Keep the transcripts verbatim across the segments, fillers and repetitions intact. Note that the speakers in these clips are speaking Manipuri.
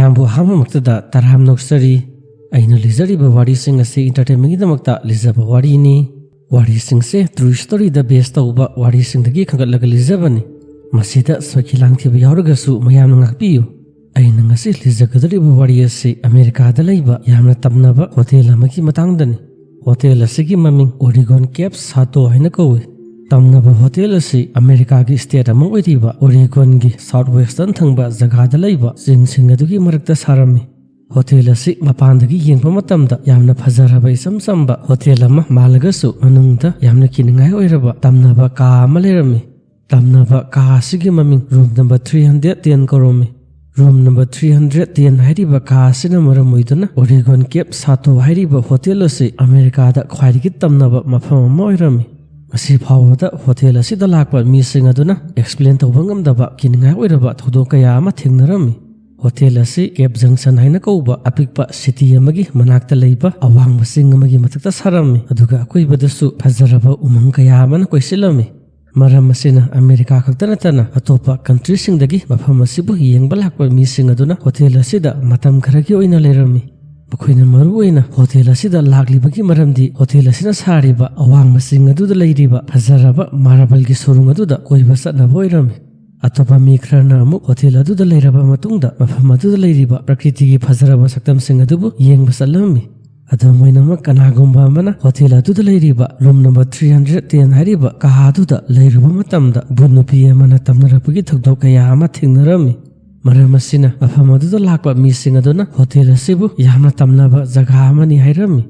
ꯃꯌꯥꯝꯕꯨ ꯑꯍꯥꯟꯕꯃꯛꯇꯗ ꯇꯔꯥꯝꯅ ꯑꯣꯛꯆꯔꯤ꯫ ꯑꯩꯅ ꯂꯤꯖꯔꯤꯕ ꯋꯥꯔꯤꯁꯤꯡ ꯑꯁꯤ entertainmentꯒꯤꯗꯃꯛꯇ ꯂꯤꯖꯕ ꯋꯥꯔꯤꯅꯤ꯫ ꯋꯥꯔꯤꯁꯤꯡꯁꯦ true storyꯗ base ꯇꯧꯕ ꯋꯥꯔꯤꯁꯤꯡꯗꯒꯤ ꯈꯟꯒꯠꯂꯒ ꯂꯤꯖꯕꯅꯤ꯫ ꯃꯁꯤꯗ ꯁꯣꯏꯈꯤ ꯂꯥꯟꯈꯤꯕ ꯌꯥꯎꯔꯒꯁꯨ ꯃꯌꯥꯝꯅ ꯉꯥꯛꯄꯤꯌꯨ꯫ ꯑꯩꯅ ꯉꯁꯤ ꯂꯤꯖꯒꯗꯧꯔꯤꯕ ꯋꯥꯔꯤ ꯑꯁꯤ ꯑꯃꯦꯔꯤꯀꯥꯗ ꯂꯩꯕ ꯌꯥꯝꯅ ꯇꯝꯅꯕ ꯍꯣꯇꯦꯜ ꯑꯃꯒꯤ ꯃꯇꯥꯡꯗꯅꯤ꯫ ꯍꯣꯇꯦꯜ ꯑꯁꯤꯒꯤ ꯃꯃꯤꯡ Oregon Cape Chateau ꯍꯥꯏꯅ ꯀꯧꯏ꯫ ꯇꯝꯅꯕ ꯍꯣꯇꯦꯜ ꯑꯁꯤ ꯑꯃꯦꯔꯤꯀꯥꯒꯤ state ꯑꯃ ꯑꯣꯏꯔꯤꯕ Oregonꯒꯤ south western ꯊꯪꯕ ꯖꯒꯥꯗ ꯂꯩꯕ ꯆꯤꯡꯁꯤꯡ ꯑꯗꯨꯒꯤ ꯃꯔꯛꯇ ꯁꯥꯔꯝꯃꯤ꯫ ꯍꯣꯇꯦꯜ ꯑꯁꯤ ꯃꯄꯥꯟꯗꯒꯤ ꯌꯦꯡꯕ ꯃꯇꯝꯗ ꯌꯥꯝꯅ ꯐꯖꯔꯕ ꯏꯆꯝ ꯆꯝꯕ ꯍꯣꯇꯦꯜ ꯑꯃ ꯃꯥꯜꯂꯒꯁꯨ ꯃꯅꯨꯡꯗ ꯌꯥꯝꯅ ꯀꯤꯅꯤꯡꯉꯥꯏ ꯑꯣꯏꯔꯕ ꯇꯝꯅꯕ ꯀꯥ ꯑꯃ ꯂꯩꯔꯝꯃꯤ꯫ ꯇꯝꯅꯕ ꯀꯥ ꯑꯁꯤꯒꯤ ꯃꯃꯤꯡ room number three hundred ten ꯀꯧꯔꯝꯃꯤ꯫ Room number three hundred ten ꯍꯥꯏꯔꯤꯕ ꯀꯥ ꯑꯁꯤꯅ ꯃꯔꯝ ꯑꯣꯏꯗꯨꯅ Oregon Cape Chateau ꯍꯥꯏꯔꯤꯕ ꯍꯣꯇꯦꯜ ꯑꯁꯤ ꯑꯃꯦꯔꯤꯀꯥꯗ ꯈ꯭ꯋꯥꯏꯗꯒꯤ ꯇꯝꯅꯕ ꯃꯐꯝ ꯑꯃ ꯑꯣꯏꯔꯝꯃꯤ꯫ ꯉꯁꯤ ꯐꯥꯎꯕꯗ ꯍꯣꯇꯦꯜ ꯑꯁꯤꯗ ꯂꯥꯛꯄ ꯃꯤꯁꯤꯡ ꯑꯗꯨꯅ explain ꯇꯧꯕ ꯉꯝꯗꯕ ꯀꯤꯅꯤꯡꯉꯥꯏ ꯑꯣꯏꯔꯕ ꯊꯧꯗꯣꯛ ꯀꯌꯥ ꯑꯃ ꯊꯦꯡꯅꯔꯝꯃꯤ꯫ ꯍꯣꯇꯦꯜ ꯑꯁꯤ Cape Junction ꯍꯥꯏꯅ ꯀꯧꯕ ꯑꯄꯤꯛꯄ city ꯑꯃꯒꯤ ꯃꯅꯥꯛꯇ ꯂꯩꯕ ꯑꯋꯥꯡꯕ ꯆꯤꯡ ꯑꯃꯒꯤ ꯃꯊꯛꯇ ꯁꯥꯔꯝꯃꯤ, ꯑꯗꯨꯒ ꯑꯀꯣꯏꯕꯗꯁꯨ ꯐꯖꯔꯕ ꯎꯃꯪ ꯀꯌꯥ ꯑꯃꯅ ꯀꯣꯏꯁꯤꯜꯂꯝꯃꯤ꯫ ꯃꯔꯝ ꯑꯁꯤꯅ ꯑꯃꯦꯔꯤꯀꯥ ꯈꯛꯇ ꯅꯠꯇꯅ ꯑꯇꯣꯞꯄ countryꯁꯤꯡꯗꯒꯤ ꯃꯐꯝ ꯑꯁꯤꯕꯨ ꯌꯦꯡꯕ ꯂꯥꯛꯄ ꯃꯤꯁꯤꯡ ꯑꯗꯨꯅ ꯍꯣꯇꯦꯜ ꯑꯁꯤꯗ ꯃꯇꯝ ꯈꯔꯒꯤ ꯑꯣꯏꯅ ꯂꯩꯔꯝꯃꯤ꯫ ꯃꯈꯣꯏꯅ ꯃꯔꯨꯑꯣꯏꯅ ꯍꯣꯇꯦꯜ ꯑꯁꯤꯗ ꯂꯥꯛꯂꯤꯕꯒꯤ ꯃꯔꯝꯗꯤ ꯍꯣꯇꯦꯜ ꯑꯁꯤꯅ ꯁꯥꯔꯤꯕ ꯑꯋꯥꯡꯕ ꯆꯤꯡ ꯑꯗꯨꯗ ꯂꯩꯔꯤꯕ ꯐꯖꯔꯕ marbleꯒꯤ ꯁꯨꯔꯨꯡ ꯑꯗꯨꯗ ꯀꯣꯏꯕ ꯆꯠꯅꯕ ꯑꯣꯏꯔꯝꯃꯤ꯫ ꯑꯇꯣꯞꯄ ꯃꯤ ꯈꯔꯅ ꯑꯃꯨꯛ ꯍꯣꯇꯦꯜ ꯑꯗꯨꯗ ꯂꯩꯔꯕ ꯃꯇꯨꯡꯗ ꯃꯐꯝ ꯑꯗꯨꯗ ꯂꯩꯔꯤꯕ ꯄ꯭ꯔꯀ꯭ꯔꯤꯇꯤꯒꯤ ꯐꯖꯔꯕ ꯁꯛꯇꯝꯁꯤꯡ ꯑꯗꯨꯕꯨ ꯌꯦꯡꯕ ꯆꯠꯂꯝꯃꯤ꯫ ꯑꯗꯨꯝ ꯑꯣꯏꯅꯃꯛ, ꯀꯅꯥꯒꯨꯝꯕ ꯑꯃꯅ ꯍꯣꯇꯦꯜ ꯑꯗꯨꯗ ꯂꯩꯔꯤꯕ room number three hundred ten ꯍꯥꯏꯔꯤꯕ ꯀꯥ ꯑꯗꯨꯗ ꯂꯩꯔꯨꯕ ꯃꯇꯝꯗ ꯚꯨꯠ ꯅꯨꯄꯤ ꯑꯃꯅ ꯇꯝꯅꯔꯛꯄꯒꯤ ꯊꯧꯗꯣꯛ ꯀꯌꯥ ꯑꯃ ꯊꯦꯡꯅꯔꯝꯃꯤ꯫ ꯃꯔꯝ ꯑꯁꯤꯅ ꯃꯐꯝ ꯑꯗꯨꯗ ꯂꯥꯛꯄ ꯃꯤꯁꯤꯡ ꯑꯗꯨꯅ ꯍꯣꯇꯦꯜ ꯑꯁꯤꯕꯨ ꯌꯥꯝꯅ ꯇꯝꯅꯕ ꯖꯒꯥ ꯑꯃꯅꯤ ꯍꯥꯏꯔꯝꯃꯤ꯫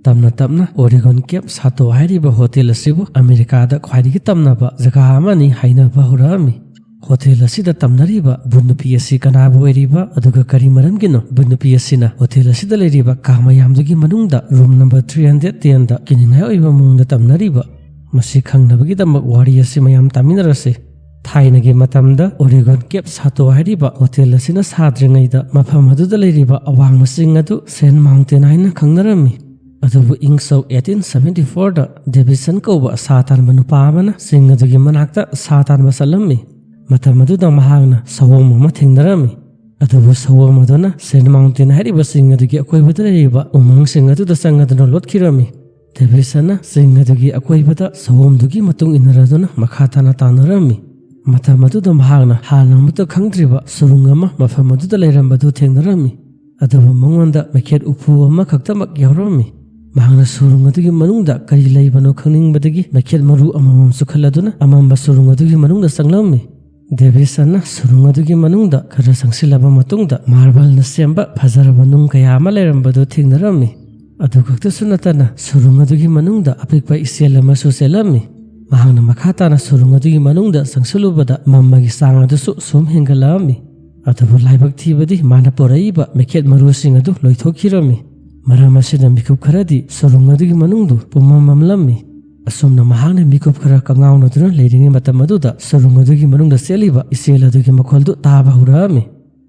ꯇꯞꯅ ꯇꯞꯅ Oregon Cape Chateau ꯍꯥꯏꯔꯤꯕ ꯍꯣꯇꯦꯜ ꯑꯁꯤꯕꯨ ꯑꯃꯦꯔꯤꯀꯥꯗ ꯈ꯭ꯋꯥꯏꯗꯒꯤ ꯇꯝꯅꯕ ꯖꯒꯥ ꯑꯃꯅꯤ ꯍꯥꯏꯅꯕ ꯍꯧꯔꯛꯑꯝꯃꯤ꯫ ꯍꯣꯇꯦꯜ ꯑꯁꯤꯗ ꯇꯝꯅꯔꯤꯕ ꯚꯨꯠ ꯅꯨꯄꯤ ꯑꯁꯤ ꯀꯅꯥꯕꯨ ꯑꯣꯏꯔꯤꯕ, ꯑꯗꯨꯒ ꯀꯔꯤ ꯃꯔꯝꯒꯤꯅꯣ ꯚꯨꯠ ꯅꯨꯄꯤ ꯑꯁꯤꯅ ꯍꯣꯇꯦꯜ ꯑꯁꯤꯗ ꯂꯩꯔꯤꯕ ꯀꯥ ꯃꯌꯥꯝꯗꯨꯒꯤ ꯃꯅꯨꯡꯗ room number three hundred tenꯗ ꯀꯤꯅꯤꯡꯉꯥꯏ ꯑꯣꯏꯕ ꯃꯑꯣꯡꯗ ꯇꯝꯅꯔꯤꯕ? ꯃꯁꯤ ꯈꯪꯅꯕꯒꯤꯗꯃꯛ ꯋꯥꯔꯤ ꯑꯁꯤ ꯃꯌꯥꯝ ꯇꯥꯃꯤꯟꯅꯔꯁꯤ꯫ ꯊꯥꯏꯅꯒꯤ ꯃꯇꯝꯗ Oregon Cape Chateau ꯍꯥꯏꯔꯤꯕ ꯍꯣꯇꯦꯜ ꯑꯁꯤꯅ ꯁꯥꯗ꯭ꯔꯤꯉꯩꯗ ꯃꯐꯝ ꯑꯗꯨꯗ ꯂꯩꯔꯤꯕ ꯑꯋꯥꯡꯕ ꯆꯤꯡ ꯑꯗꯨ Sand Mountain ꯍꯥꯏꯅ ꯈꯪꯅꯔꯝꯃꯤ꯫ ꯑꯗꯨꯕꯨ ꯏꯪ ꯁꯣꯛ eighteen seventy fourꯗ Davidson ꯀꯧꯕ ꯁꯥ ꯇꯥꯟꯕ ꯅꯨꯄꯥ ꯑꯃꯅ ꯆꯤꯡ ꯑꯗꯨꯒꯤ ꯃꯅꯥꯛꯇ ꯁꯥ ꯇꯥꯟꯕ ꯆꯠꯂꯝꯃꯤ꯫ ꯃꯇꯝ ꯑꯗꯨꯗ ꯃꯍꯥꯛꯅ ꯁꯑꯣꯝ ꯑꯃ ꯊꯦꯡꯅꯔꯝꯃꯤ꯫ ꯑꯗꯨꯕꯨ ꯁꯑꯣꯝ ꯑꯗꯨꯅ ꯁꯦꯟ ꯃꯥꯎꯟꯇꯦꯟ ꯍꯥꯏꯔꯤꯕ ꯆꯤꯡ ꯑꯗꯨꯒꯤ ꯑꯀꯣꯏꯕꯗ ꯂꯩꯔꯤꯕ ꯎꯃꯪꯁꯤꯡ ꯑꯗꯨꯗ ꯆꯪꯂꯗꯨꯅ ꯂꯣꯠꯈꯤꯔꯝꯃꯤ꯫ ꯗꯦꯕꯤꯗꯁꯟꯅ ꯆꯤꯡ ꯑꯗꯨꯒꯤ ꯑꯀꯣꯏꯕꯗ ꯁꯑꯣꯝꯗꯨꯒꯤ ꯃꯇꯨꯡ ꯏꯟꯅꯔꯗꯨꯅ ꯃꯈꯥ ꯇꯥꯅ ꯇꯥꯟꯅꯔꯝꯃꯤ꯫ ꯃꯇꯝ ꯑꯗꯨꯗ ꯃꯍꯥꯛꯅ ꯍꯥꯟꯅ ꯑꯃꯠꯇ ꯈꯪꯗ꯭ꯔꯤꯕ ꯁꯨꯔꯨꯡ ꯑꯃ ꯃꯐꯝ ꯑꯗꯨꯗ ꯂꯩꯔꯝꯕꯗꯨ ꯊꯦꯡꯅꯔꯝꯃꯤ꯫ ꯑꯗꯨꯕꯨ ꯃꯉꯣꯟꯗ ꯃꯩꯈꯦꯠ ꯎꯐꯨ ꯑꯃꯈꯛꯇꯃꯛ ꯌꯥꯎꯔꯝꯃꯤ꯫ ꯃꯍꯥꯛꯅ ꯁꯨꯔꯨꯡ ꯑꯗꯨꯒꯤ ꯃꯅꯨꯡꯗ ꯀꯔꯤ ꯂꯩꯕꯅꯣ ꯈꯪꯅꯤꯡꯕꯗꯒꯤ ꯃꯩꯈꯦꯠ ꯃꯔꯨ ꯑꯃꯃꯝ ꯆꯨꯈꯠꯂꯗꯨꯅ ꯑꯃꯝꯕ ꯁꯨꯔꯨꯡ ꯑꯗꯨꯒꯤ ꯃꯅꯨꯡꯗ ꯆꯪꯂꯝꯃꯤ꯫ ꯗꯦꯕꯤꯗꯁꯟꯅ ꯁꯨꯔꯨꯡ ꯑꯗꯨꯒꯤ ꯃꯅꯨꯡꯗ ꯈꯔ ꯆꯪꯁꯤꯜꯂꯕ ꯃꯇꯨꯡꯗ ꯃꯥꯔꯕꯜꯅ ꯁꯦꯝꯕ ꯐꯖꯔꯕ ꯅꯨꯡ ꯀꯌꯥ ꯑꯃ ꯂꯩꯔꯝꯕꯗꯨ ꯊꯦꯡꯅꯔꯝꯃꯤ꯫ ꯑꯗꯨ ꯈꯛꯇꯁꯨ ꯅꯠꯇꯅ ꯁꯨꯔꯨꯡ ꯑꯗꯨꯒꯤ ꯃꯅꯨꯡꯗ ꯑꯄꯤꯛꯄ ꯏꯆꯦꯜ ꯑꯃꯁꯨ ꯆꯦꯜꯂꯝꯃꯤ꯫ ꯃꯍꯥꯛꯅ ꯃꯈꯥ ꯇꯥꯅ ꯁꯨꯔꯨꯡ ꯑꯗꯨꯒꯤ ꯃꯅꯨꯡꯗ ꯆꯪꯁꯤꯜꯂꯨꯕꯗ ꯃꯝꯃꯒꯤ ꯆꯥꯡ ꯑꯗꯨꯁꯨ ꯁꯨꯝ ꯍꯦꯟꯒꯠꯂꯛꯑꯝꯃꯤ꯫ ꯑꯗꯨꯕꯨ ꯂꯥꯏꯕꯛ ꯊꯤꯕꯗꯤ ꯃꯥꯅ ꯄꯨꯔꯛꯏꯕ ꯃꯩꯈꯦꯠ ꯃꯔꯨꯁꯤꯡ ꯑꯗꯨ ꯂꯣꯏꯊꯣꯛꯈꯤꯔꯝꯃꯤ꯫ ꯃꯔꯝ ꯑꯁꯤꯅ ꯃꯤꯀꯨꯞ ꯈꯔꯗꯤ ꯁꯨꯔꯨꯡ ꯑꯗꯨꯒꯤ ꯃꯅꯨꯡꯗꯨ ꯄꯨꯝꯃꯝ ꯃꯝꯂꯝꯃꯤ꯫ ꯑꯁꯨꯝꯅ ꯃꯍꯥꯛꯅ ꯃꯤꯀꯨꯞ ꯈꯔ ꯀꯉꯥꯎꯅꯗꯨꯅ ꯂꯩꯔꯤꯉꯩ ꯃꯇꯝ ꯑꯗꯨꯗ ꯁꯨꯔꯨꯡ ꯑꯗꯨꯒꯤ ꯃꯅꯨꯡꯗ ꯆꯦꯜꯂꯤꯕ ꯏꯆꯦꯜ ꯑꯗꯨꯒꯤ ꯃꯈꯣꯜꯗꯨ ꯇꯥꯕ ꯍꯧꯔꯛꯑꯝꯃꯤ꯫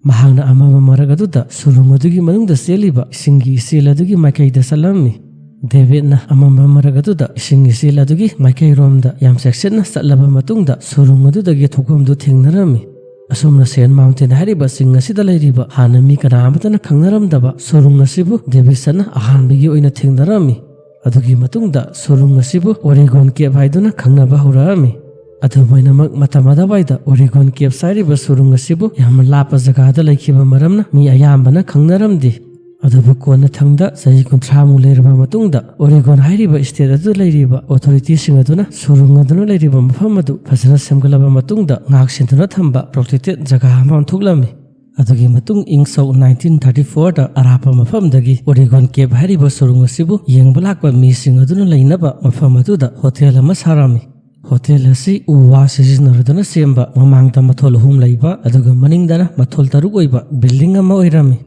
ꯃꯍꯥꯛꯅ ꯑꯃꯝꯕ ꯃꯔꯛ ꯑꯗꯨꯗ ꯁꯨꯔꯨꯡ ꯑꯗꯨꯒꯤ ꯃꯅꯨꯡꯗ ꯆꯦꯜꯂꯤꯕ ꯏꯁꯤꯡꯒꯤ ꯏꯆꯦꯜ ꯑꯗꯨꯒꯤ ꯃꯥꯏꯀꯩꯗ ꯆꯠꯂꯝꯃꯤ꯫ ꯗꯦꯕꯤꯗꯅ ꯑꯃꯝꯕ ꯃꯔꯛ ꯑꯗꯨꯗ ꯏꯁꯤꯡ ꯏꯆꯦꯜ ꯑꯗꯨꯒꯤ ꯃꯥꯏꯀꯩꯔꯣꯝꯗ ꯌꯥꯝ ꯆꯦꯛꯁꯤꯟꯅ ꯆꯠꯂꯕ ꯃꯇꯨꯡꯗ ꯁꯨꯔꯨꯡ ꯑꯗꯨꯗꯒꯤ ꯊꯣꯛꯐꯝꯗꯨ ꯊꯦꯡꯅꯔꯝꯃꯤ꯫ ꯑꯁꯨꯝꯅ ꯁꯦꯟ ꯃꯥꯎꯟꯇꯦꯟ ꯍꯥꯏꯔꯤꯕ ꯆꯤꯡ ꯑꯁꯤꯗ ꯂꯩꯔꯤꯕ ꯍꯥꯟꯅ ꯃꯤ ꯀꯅꯥ ꯑꯃꯠꯇꯅ ꯈꯪꯅꯔꯝꯗꯕ ꯁꯨꯔꯨꯡ ꯑꯁꯤꯕꯨ ꯗꯦꯕꯤꯗꯁꯟꯅ ꯑꯍꯥꯟꯕꯒꯤ ꯑꯣꯏꯅ ꯊꯦꯡꯅꯔꯝꯃꯤ꯫ ꯑꯗꯨꯒꯤ ꯃꯇꯨꯡꯗ ꯁꯨꯔꯨꯡ ꯑꯁꯤꯕꯨ ꯑꯣꯔꯦꯒꯣꯟ ꯀꯦꯞ ꯍꯥꯏꯗꯨꯅ ꯈꯪꯅꯕ ꯍꯧꯔꯛꯑꯝꯃꯤ꯫ ꯑꯗꯨꯝ ꯑꯣꯏꯅꯃꯛ, ꯃꯇꯝ ꯑꯗꯨꯋꯥꯏꯗ ꯑꯣꯔꯦꯒꯣꯟ ꯀꯦꯞꯁ ꯍꯥꯏꯔꯤꯕ ꯁꯨꯔꯨꯡ ꯑꯁꯤꯕꯨ ꯌꯥꯝꯅ ꯂꯥꯞꯄ ꯖꯒꯥꯗ ꯂꯩꯈꯤꯕ ꯃꯔꯝꯅ ꯃꯤ ꯑꯌꯥꯝꯕꯅ ꯈꯪꯅꯔꯝꯗꯦ꯫ ꯑꯗꯨꯕꯨ ꯀꯣꯟꯅꯊꯪꯗ ꯆꯍꯤ ꯀꯨꯟꯊ꯭ꯔꯥꯃꯨꯛ ꯂꯩꯔꯕ ꯃꯇꯨꯡꯗ ꯑꯣꯔꯦꯒꯣꯟ ꯍꯥꯏꯔꯤꯕ ꯏꯁꯇꯦꯠ ꯑꯗꯨꯗ ꯂꯩꯔꯤꯕ ꯑꯣꯊꯣꯔꯤꯇꯤꯁꯤꯡ ꯑꯗꯨꯅ ꯁꯨꯔꯨꯡ ꯑꯗꯨꯅ ꯂꯩꯔꯤꯕ ꯃꯐꯝ ꯑꯗꯨ ꯐꯖꯅ ꯁꯦꯝꯒꯠꯂꯕ ꯃꯇꯨꯡꯗ ꯉꯥꯛ ꯁꯦꯟꯗꯨꯅ ꯊꯝꯕ ꯄ꯭ꯔꯣꯇꯦꯛꯇꯦꯠ ꯖꯒꯥ ꯑꯃ ꯑꯣꯟꯊꯣꯛꯂꯝꯃꯤ꯫ ꯑꯗꯨꯒꯤ ꯃꯇꯨꯡ ꯏꯪ ꯁꯣꯛ ꯅꯥꯏꯟꯇꯤꯟ ꯊꯥꯔꯇꯤ ꯐꯣꯔꯗ ꯑꯔꯥꯞꯄ ꯃꯐꯝꯗꯒꯤ ꯑꯣꯔꯦꯒꯣꯟ ꯀꯦꯞ ꯍꯥꯏꯔꯤꯕ ꯁꯨꯔꯨꯡ ꯑꯁꯤꯕꯨ ꯌꯦꯡꯕ ꯂꯥꯛꯄ ꯃꯤꯁꯤꯡ ꯑꯗꯨꯅ ꯂꯩꯅꯕ ꯃꯐꯝ ꯑꯗꯨꯗ ꯍꯣꯇꯦꯜ ꯑꯃ ꯁꯥꯔꯝꯃꯤ꯫ ꯍꯣꯇꯦꯜ ꯑꯁꯤ ꯎ ꯋꯥ ꯁꯤꯖꯤꯟꯅꯔꯗꯨꯅ ꯁꯦꯝꯕ, ꯃꯃꯥꯡꯗ ꯃꯊꯣꯜ ꯑꯍꯨꯝ ꯂꯩꯕ ꯑꯗꯨꯒ ꯃꯅꯤꯡꯗꯅ ꯃꯊꯣꯜ ꯇꯔꯨꯛ ꯑꯣꯏꯕ ꯕꯤꯜꯗꯤꯡ ꯑꯃ ꯑꯣꯏꯔꯝꯃꯤ꯫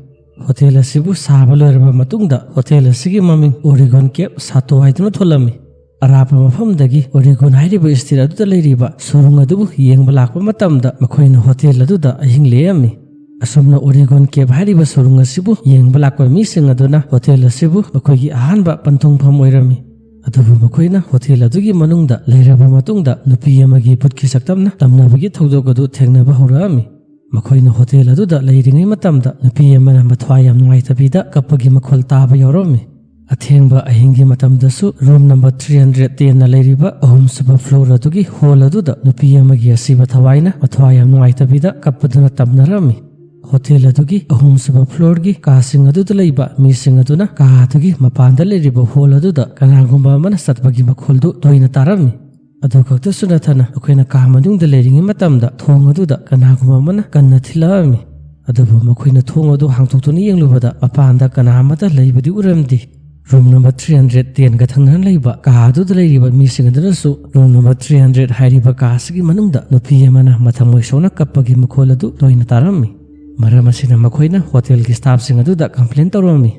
ꯍꯣꯇꯦꯜ ꯑꯁꯤꯕꯨ ꯁꯥꯕ ꯂꯣꯏꯔꯕ ꯃꯇꯨꯡꯗ ꯍꯣꯇꯦꯜ ꯑꯁꯤꯒꯤ ꯃꯃꯤꯡ ꯑꯣꯔꯦꯒꯣꯟ ꯀꯦꯞ ꯁꯥꯇꯣ ꯍꯥꯏꯗꯨꯅ ꯊꯣꯜꯂꯝꯃꯤ꯫ ꯑꯔꯥꯞꯄ ꯃꯐꯝꯗꯒꯤ ꯑꯣꯔꯦꯒꯣꯟ ꯍꯥꯏꯔꯤꯕ ꯏꯁꯇꯦꯠ ꯑꯗꯨꯗ ꯂꯩꯔꯤꯕ ꯁꯨꯔꯨꯡ ꯑꯗꯨꯕꯨ ꯌꯦꯡꯕ ꯂꯥꯛꯄ ꯃꯇꯝꯗ ꯃꯈꯣꯏꯅ ꯍꯣꯇꯦꯜ ꯑꯗꯨꯗ ꯑꯍꯤꯡ ꯂꯦꯛꯑꯝꯃꯤ꯫ ꯑꯁꯨꯝꯅ ꯑꯣꯔꯦꯒꯣꯟ ꯀꯦꯞ ꯍꯥꯏꯔꯤꯕ ꯁꯨꯔꯨꯡ ꯑꯁꯤꯕꯨ ꯌꯦꯡꯕ ꯂꯥꯛꯄ ꯃꯤꯁꯤꯡ ꯑꯗꯨꯅ ꯍꯣꯇꯦꯜ ꯑꯁꯤꯕꯨ ꯃꯈꯣꯏꯒꯤ ꯑꯍꯥꯟꯕ ꯄꯟꯊꯨꯡꯐꯝ ꯑꯣꯏꯔꯝꯃꯤ꯫ ꯑꯗꯨꯕꯨ ꯃꯈꯣꯏꯅ ꯍꯣꯇꯦꯜ ꯑꯗꯨꯒꯤ ꯃꯅꯨꯡꯗ ꯂꯩꯔꯕ ꯃꯇꯨꯡꯗ ꯅꯨꯄꯤ ꯑꯃꯒꯤ ꯚꯨꯠꯀꯤ ꯁꯛꯇꯝꯅ ꯇꯝꯅꯕꯒꯤ ꯊꯧꯗꯣꯛ ꯑꯗꯨ ꯊꯦꯡꯅꯕ ꯍꯧꯔꯛꯑꯝꯃꯤ꯫ ꯃꯈꯣꯏꯅ ꯍꯣꯇꯦꯜ ꯑꯗꯨꯗ ꯂꯩꯔꯤꯉꯩ ꯃꯇꯝꯗ ꯅꯨꯄꯤ ꯑꯃꯅ ꯃꯊ꯭ꯋꯥꯏ ꯌꯥꯝ ꯅꯨꯡꯉꯥꯏꯇꯕꯤꯗ ꯀꯞꯄꯒꯤ ꯃꯈꯣꯜ ꯇꯥꯕ ꯌꯥꯎꯔꯝꯃꯤ꯫ ꯑꯊꯦꯡꯕ ꯑꯍꯤꯡꯒꯤ ꯃꯇꯝꯗꯁꯨ ꯔꯨꯝ ꯅꯝꯕꯔ ꯊ꯭ꯔꯤ ꯍꯟꯗ꯭ꯔꯦꯠ ꯇꯦꯟꯅ ꯂꯩꯔꯤꯕ ꯑꯍꯨꯝꯁꯨꯕ ꯐ꯭ꯂꯣꯔ ꯑꯗꯨꯒꯤ ꯍꯣꯜ ꯑꯗꯨꯗ ꯅꯨꯄꯤ ꯑꯃꯒꯤ ꯑꯁꯤꯕ ꯊꯋꯥꯏꯅ ꯃꯊ꯭ꯋꯥꯏ ꯌꯥꯝ ꯅꯨꯡꯉꯥꯏꯇꯕꯤꯗ ꯀꯞꯄꯗꯨꯅ ꯇꯝꯅꯔꯝꯃꯤ꯫ ꯍꯣꯇꯦꯜ ꯑꯗꯨꯒꯤ ꯑꯍꯨꯝꯁꯨꯕ ꯐ꯭ꯂꯣꯔꯒꯤ ꯀꯥꯁꯤꯡ ꯑꯗꯨꯗ ꯂꯩꯕ ꯃꯤꯁꯤꯡ ꯑꯗꯨꯅ ꯀꯥ ꯑꯗꯨꯒꯤ ꯃꯄꯥꯟꯗ ꯂꯩꯔꯤꯕ ꯍꯣꯜ ꯑꯗꯨꯗ ꯀꯅꯥꯒꯨꯝꯕ ꯑꯃꯅ ꯆꯠꯄꯒꯤ ꯃꯈꯣꯜꯗꯨ ꯇꯣꯏꯅ ꯇꯥꯔꯝꯃꯤ꯫ ꯑꯗꯨ ꯈꯛꯇꯁꯨ ꯅꯠꯇꯅ, ꯑꯩꯈꯣꯏꯅ ꯀꯥ ꯃꯅꯨꯡꯗ ꯂꯩꯔꯤꯉꯩ ꯃꯇꯝꯗ ꯊꯣꯡ ꯑꯗꯨꯗ ꯀꯅꯥꯒꯨꯝꯕ ꯑꯃꯅ ꯀꯟꯅ ꯊꯤꯜꯂꯛꯑꯝꯃꯤ꯫ ꯑꯗꯨꯕꯨ ꯃꯈꯣꯏꯅ ꯊꯣꯡ ꯑꯗꯨ ꯍꯥꯡꯗꯣꯛꯇꯨꯅ ꯌꯦꯡꯂꯨꯕꯗ ꯃꯄꯥꯟꯗ ꯀꯅꯥ ꯑꯃꯠꯇ ꯂꯩꯕꯗꯤ ꯎꯔꯝꯗꯦ꯫ ꯔꯨꯝ ꯅꯝꯕꯔ ꯊ꯭ꯔꯤ ꯍꯟꯗ꯭ꯔꯦꯠ ꯇꯦꯟꯒ ꯊꯪꯅꯅ ꯂꯩꯕ ꯀꯥ ꯑꯗꯨꯗ ꯂꯩꯔꯤꯕ ꯃꯤꯁꯤꯡ ꯑꯗꯨꯅꯁꯨ ꯔꯨꯝ ꯅꯝꯕꯔ ꯊ꯭ꯔꯤ ꯍꯟꯗ꯭ꯔꯦꯠ ꯍꯥꯏꯔꯤꯕ ꯀꯥ ꯑꯁꯤꯒꯤ ꯃꯅꯨꯡꯗ ꯅꯨꯄꯤ ꯑꯃꯅ ꯃꯊꯃꯣꯏ ꯁꯣꯛꯅ ꯀꯞꯄꯒꯤ ꯃꯈꯣꯜ ꯑꯗꯨ ꯇꯣꯏꯅ ꯇꯥꯔꯝꯃꯤ꯫ ꯃꯔꯝ ꯑꯁꯤꯅ ꯃꯈꯣꯏꯅ ꯍꯣꯇꯦꯜꯒꯤ ꯁ꯭ꯇꯥꯐꯁꯤꯡ ꯑꯗꯨꯗ ꯀꯝꯄ꯭ꯂꯦꯟ ꯇꯧꯔꯝꯃꯤ꯫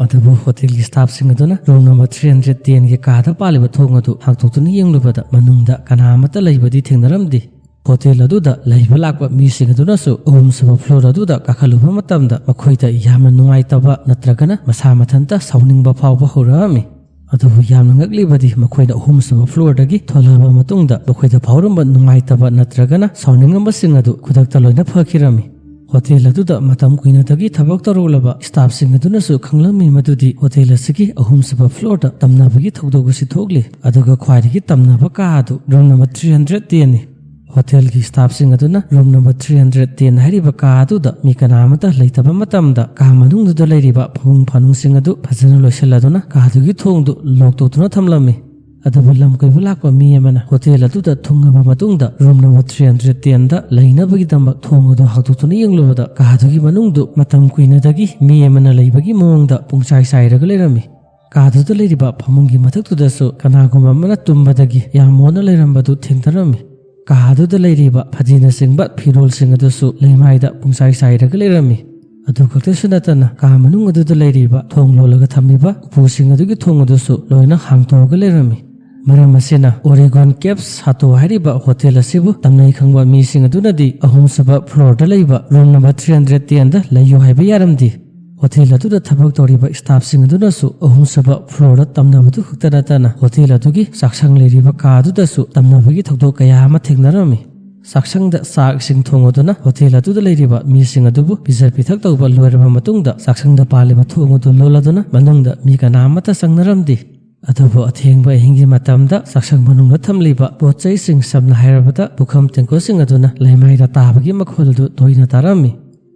ꯑꯗꯨꯕꯨ ꯍꯣꯇꯦꯜꯒꯤ ꯁ꯭ꯇꯥꯐꯁꯤꯡ ꯑꯗꯨꯅ ꯔꯨꯝ ꯅꯝꯕꯔ ꯊ꯭ꯔꯤ ꯍꯟꯗ꯭ꯔꯦꯠ ꯇꯦꯟꯒꯤ ꯀꯥꯗ ꯄꯥꯜꯂꯤꯕ ꯊꯣꯡ ꯑꯗꯨ ꯍꯥꯡꯗꯣꯛꯇꯨꯅ ꯌꯦꯡꯂꯨꯕꯗ ꯃꯅꯨꯡꯗ ꯀꯅꯥ ꯑꯃꯠꯇ ꯂꯩꯕꯗꯤ ꯊꯦꯡꯅꯔꯝꯗꯦ꯫ ꯍꯣꯇꯦꯜ ꯑꯗꯨꯗ ꯂꯩꯕ ꯂꯥꯛꯄ ꯃꯤꯁꯤꯡ ꯑꯗꯨꯅꯁꯨ ꯑꯍꯨꯝꯁꯨꯕ ꯐ꯭ꯂꯣꯔ ꯑꯗꯨꯗ ꯀꯥꯈꯠꯂꯨꯕ ꯃꯇꯝꯗ ꯃꯈꯣꯏꯗ ꯌꯥꯝꯅ ꯅꯨꯡꯉꯥꯏꯇꯕ ꯅꯠꯇ꯭ꯔꯒꯅ ꯃꯁꯥ ꯃꯊꯟꯇ ꯁꯥꯎꯅꯤꯡꯕ ꯐꯥꯎꯕ ꯍꯧꯔꯛꯑꯝꯃꯤ꯫ ꯑꯗꯨꯕꯨ ꯌꯥꯝꯅ ꯉꯛꯂꯤꯕꯗꯤ ꯃꯈꯣꯏꯅ ꯑꯍꯨꯝꯁꯨꯕ ꯐ꯭ꯂꯣꯔꯗꯒꯤ ꯊꯣꯛꯂꯛꯑꯕ ꯃꯇꯨꯡꯗ ꯃꯈꯣꯏꯗ ꯐꯥꯎꯔꯝꯕ ꯅꯨꯡꯉꯥꯏꯇꯕ ꯅꯠꯇ꯭ꯔꯒꯅ ꯁꯥꯎꯅꯤꯡꯉꯝꯕꯁꯤꯡ ꯑꯗꯨ ꯈꯨꯗꯛꯇ ꯂꯣꯏꯅ ꯐꯈꯤꯔꯝꯃꯤ꯫ ꯍꯣꯇꯦꯜ ꯑꯗꯨꯗ ꯃꯇꯝ ꯀꯨꯏꯅꯗꯒꯤ ꯊꯕꯛ ꯇꯧꯔꯛꯂꯕ ꯁ꯭ꯇꯥꯐꯁꯤꯡ ꯑꯗꯨꯅꯁꯨ ꯈꯪꯂꯝꯃꯤ ꯃꯗꯨꯗꯤ ꯍꯣꯇꯦꯜ ꯑꯁꯤꯒꯤ ꯑꯍꯨꯝꯁꯨꯕ ꯐ꯭ꯂꯣꯔꯗ ꯇꯝꯅꯕꯒꯤ ꯊꯧꯗꯣꯛ ꯑꯁꯤ ꯊꯣꯛꯂꯤ, ꯑꯗꯨꯒ ꯈ꯭ꯋꯥꯏꯗꯒꯤ ꯇꯝꯅꯕ ꯀꯥ ꯑꯗꯨ ꯔꯨꯝ ꯅꯝꯕꯔ ꯊ꯭ꯔꯤ ꯍꯟꯗ꯭ꯔꯦꯠ ꯇꯦꯟꯅꯤ꯫ ꯍꯣꯇꯦꯜꯒꯤ ꯁ꯭ꯇꯥꯐꯁꯤꯡ ꯑꯗꯨꯅ room number three hundred ten ꯍꯥꯏꯔꯤꯕ ꯀꯥ ꯑꯗꯨꯗ ꯃꯤ ꯀꯅꯥ ꯑꯃꯠꯇ ꯂꯩꯇꯕ ꯃꯇꯝꯗ ꯀꯥ ꯃꯅꯨꯡꯗꯨꯗ ꯂꯩꯔꯤꯕ ꯐꯃꯨꯡ ꯐꯥꯅꯨꯡꯁꯤꯡ ꯑꯗꯨ ꯐꯖꯅ ꯂꯣꯏꯁꯤꯜꯂꯗꯨꯅ ꯀꯥꯗꯨꯒꯤ ꯊꯣꯡꯗꯨ ꯂꯣꯛ ꯇꯧꯗꯨꯅ ꯊꯝꯂꯝꯃꯤ꯫ ꯑꯗꯨꯕꯨ ꯂꯝ ꯀꯣꯏꯕ ꯂꯥꯛꯄ ꯃꯤ ꯑꯃꯅ ꯍꯣꯇꯦꯜ ꯑꯗꯨꯗ ꯊꯨꯡꯂꯕ ꯃꯇꯨꯡꯗ ꯔꯨꯝ ꯅꯝꯕꯔ ꯊ꯭ꯔꯤ ꯍꯟꯗ꯭ꯔꯦꯠ ꯇꯦꯟꯗ ꯂꯩꯅꯕꯒꯤꯗꯃꯛ ꯊꯣꯡ ꯑꯗꯨ ꯍꯥꯡꯗꯣꯛꯇꯨꯅ ꯌꯦꯡꯂꯨꯕꯗ ꯀꯥꯗꯨꯒꯤ ꯃꯅꯨꯡꯗꯨ ꯃꯇꯝ ꯀꯨꯏꯅꯗꯒꯤ ꯃꯤ ꯑꯃꯅ ꯂꯩꯕꯒꯤ ꯃꯑꯣꯡꯗ ꯄꯨꯡꯆꯥꯏ ꯆꯥꯏꯔꯒ ꯂꯩꯔꯝꯃꯤ꯫ ꯀꯥꯗꯨꯗ ꯂꯩꯔꯤꯕ ꯐꯃꯨꯡꯒꯤ ꯃꯊꯛꯇꯨꯗꯁꯨ ꯀꯅꯥꯒꯨꯝꯕ ꯑꯃꯅ ꯇꯨꯝꯕꯗꯒꯤ ꯌꯥꯝ ꯃꯣꯠꯅ ꯂꯩꯔꯝꯕꯗꯨ ꯊꯦꯡꯅꯔꯝꯃꯤ꯫ ꯀꯥꯗꯨꯗ ꯂꯩꯔꯤꯕ ꯐꯗꯤꯅꯆꯤꯡꯕ ꯐꯤꯔꯣꯜꯁꯤꯡ ꯑꯗꯨꯁꯨ ꯂꯩꯃꯥꯏꯗ ꯄꯨꯡꯆꯥꯏ ꯆꯥꯏꯔꯒ ꯂꯩꯔꯝꯃꯤ꯫ ꯑꯗꯨ ꯈꯛꯇꯁꯨ ꯅꯠꯇꯅ ꯀꯥ ꯃꯅꯨꯡ ꯑꯗꯨꯗ ꯂꯩꯔꯤꯕ ꯊꯣꯡ ꯂꯣꯜꯂꯒ ꯊꯝꯂꯤꯕ ꯎꯄꯨꯁꯤꯡ ꯑꯗꯨꯒꯤ ꯊꯣꯡ ꯑꯗꯨꯁꯨ ꯂꯣꯏꯅ ꯍꯥꯡꯗꯣꯛꯑꯒ ꯂꯩꯔꯝꯃꯤ꯫ ꯃꯔꯝ ꯑꯁꯤꯅ ꯑꯣꯔꯦꯒꯣꯟ ꯀꯦꯞ ꯁꯥꯇꯣ ꯍꯥꯏꯔꯤꯕ ꯍꯣꯇꯦꯜ ꯑꯁꯤꯕꯨ ꯇꯝꯅꯩ ꯈꯪꯕ ꯃꯤꯁꯤꯡ ꯑꯗꯨꯅꯗꯤ ꯑꯍꯨꯝꯁꯨꯕ ꯐ꯭ꯂꯣꯔꯗ ꯂꯩꯕ ꯔꯨꯝ ꯅꯝꯕꯔ ꯊ꯭ꯔꯤ ꯍꯟꯗ꯭ꯔꯦꯠ ꯇꯦꯟꯗ ꯂꯩꯌꯨ ꯍꯥꯏꯕ ꯌꯥꯔꯝꯗꯦ꯫ ꯍꯣꯇꯦꯜ ꯑꯗꯨꯗ ꯊꯕꯛ ꯇꯧꯔꯤꯕ ꯁ꯭ꯇꯥꯐꯁꯤꯡ ꯑꯗꯨꯅꯁꯨ ꯑꯍꯨꯝꯁꯨꯕ ꯐ꯭ꯂꯣꯔꯗ ꯇꯝꯅꯕꯗꯨ ꯈꯛꯇ ꯅꯠꯇꯅ ꯍꯣꯇꯦꯜ ꯑꯗꯨꯒꯤ ꯆꯥꯛꯁꯪ ꯂꯩꯔꯤꯕ ꯀꯥ ꯑꯗꯨꯗꯁꯨ ꯇꯝꯅꯕꯒꯤ ꯊꯧꯗꯣꯛ ꯀꯌꯥ ꯑꯃ ꯊꯦꯡꯅꯔꯝꯃꯤ꯫ ꯆꯥꯛꯁꯪꯗ ꯆꯥꯛ ꯏꯁꯤꯡ ꯊꯣꯡꯉꯗꯨꯅ ꯍꯣꯇꯦꯜ ꯑꯗꯨꯗ ꯂꯩꯔꯤꯕ ꯃꯤꯁꯤꯡ ꯑꯗꯨꯕꯨ ꯄꯤꯖ ꯄꯤꯊꯛ ꯇꯧꯕ ꯂꯣꯏꯔꯕ ꯃꯇꯨꯡꯗ, ꯆꯥꯛꯁꯪꯗ ꯄꯥꯜꯂꯤꯕ ꯊꯣꯡ ꯑꯗꯨ ꯂꯣꯜꯂꯗꯨꯅ ꯃꯅꯨꯡꯗ ꯃꯤ ꯀꯅꯥ ꯑꯃꯠꯇ ꯆꯪꯅꯔꯝꯗꯦ꯫ ꯑꯗꯨꯕꯨ ꯑꯊꯦꯡꯕ ꯑꯍꯤꯡꯒꯤ ꯃꯇꯝꯗ ꯆꯥꯛꯁꯪ ꯃꯅꯨꯡꯗ ꯊꯝꯂꯤꯕ ꯄꯣꯠ ꯆꯩꯁꯤꯡ, ꯁꯝꯅ ꯍꯥꯏꯔꯕꯗ ꯄꯨꯈꯝ ꯇꯦꯡꯀꯣꯠꯁꯤꯡ ꯑꯗꯨꯅ ꯂꯩꯃꯥꯏꯗ ꯇꯥꯕꯒꯤ ꯃꯈꯣꯜ ꯑꯗꯨ ꯇꯣꯏꯅ ꯇꯥꯔꯝꯃꯤ꯫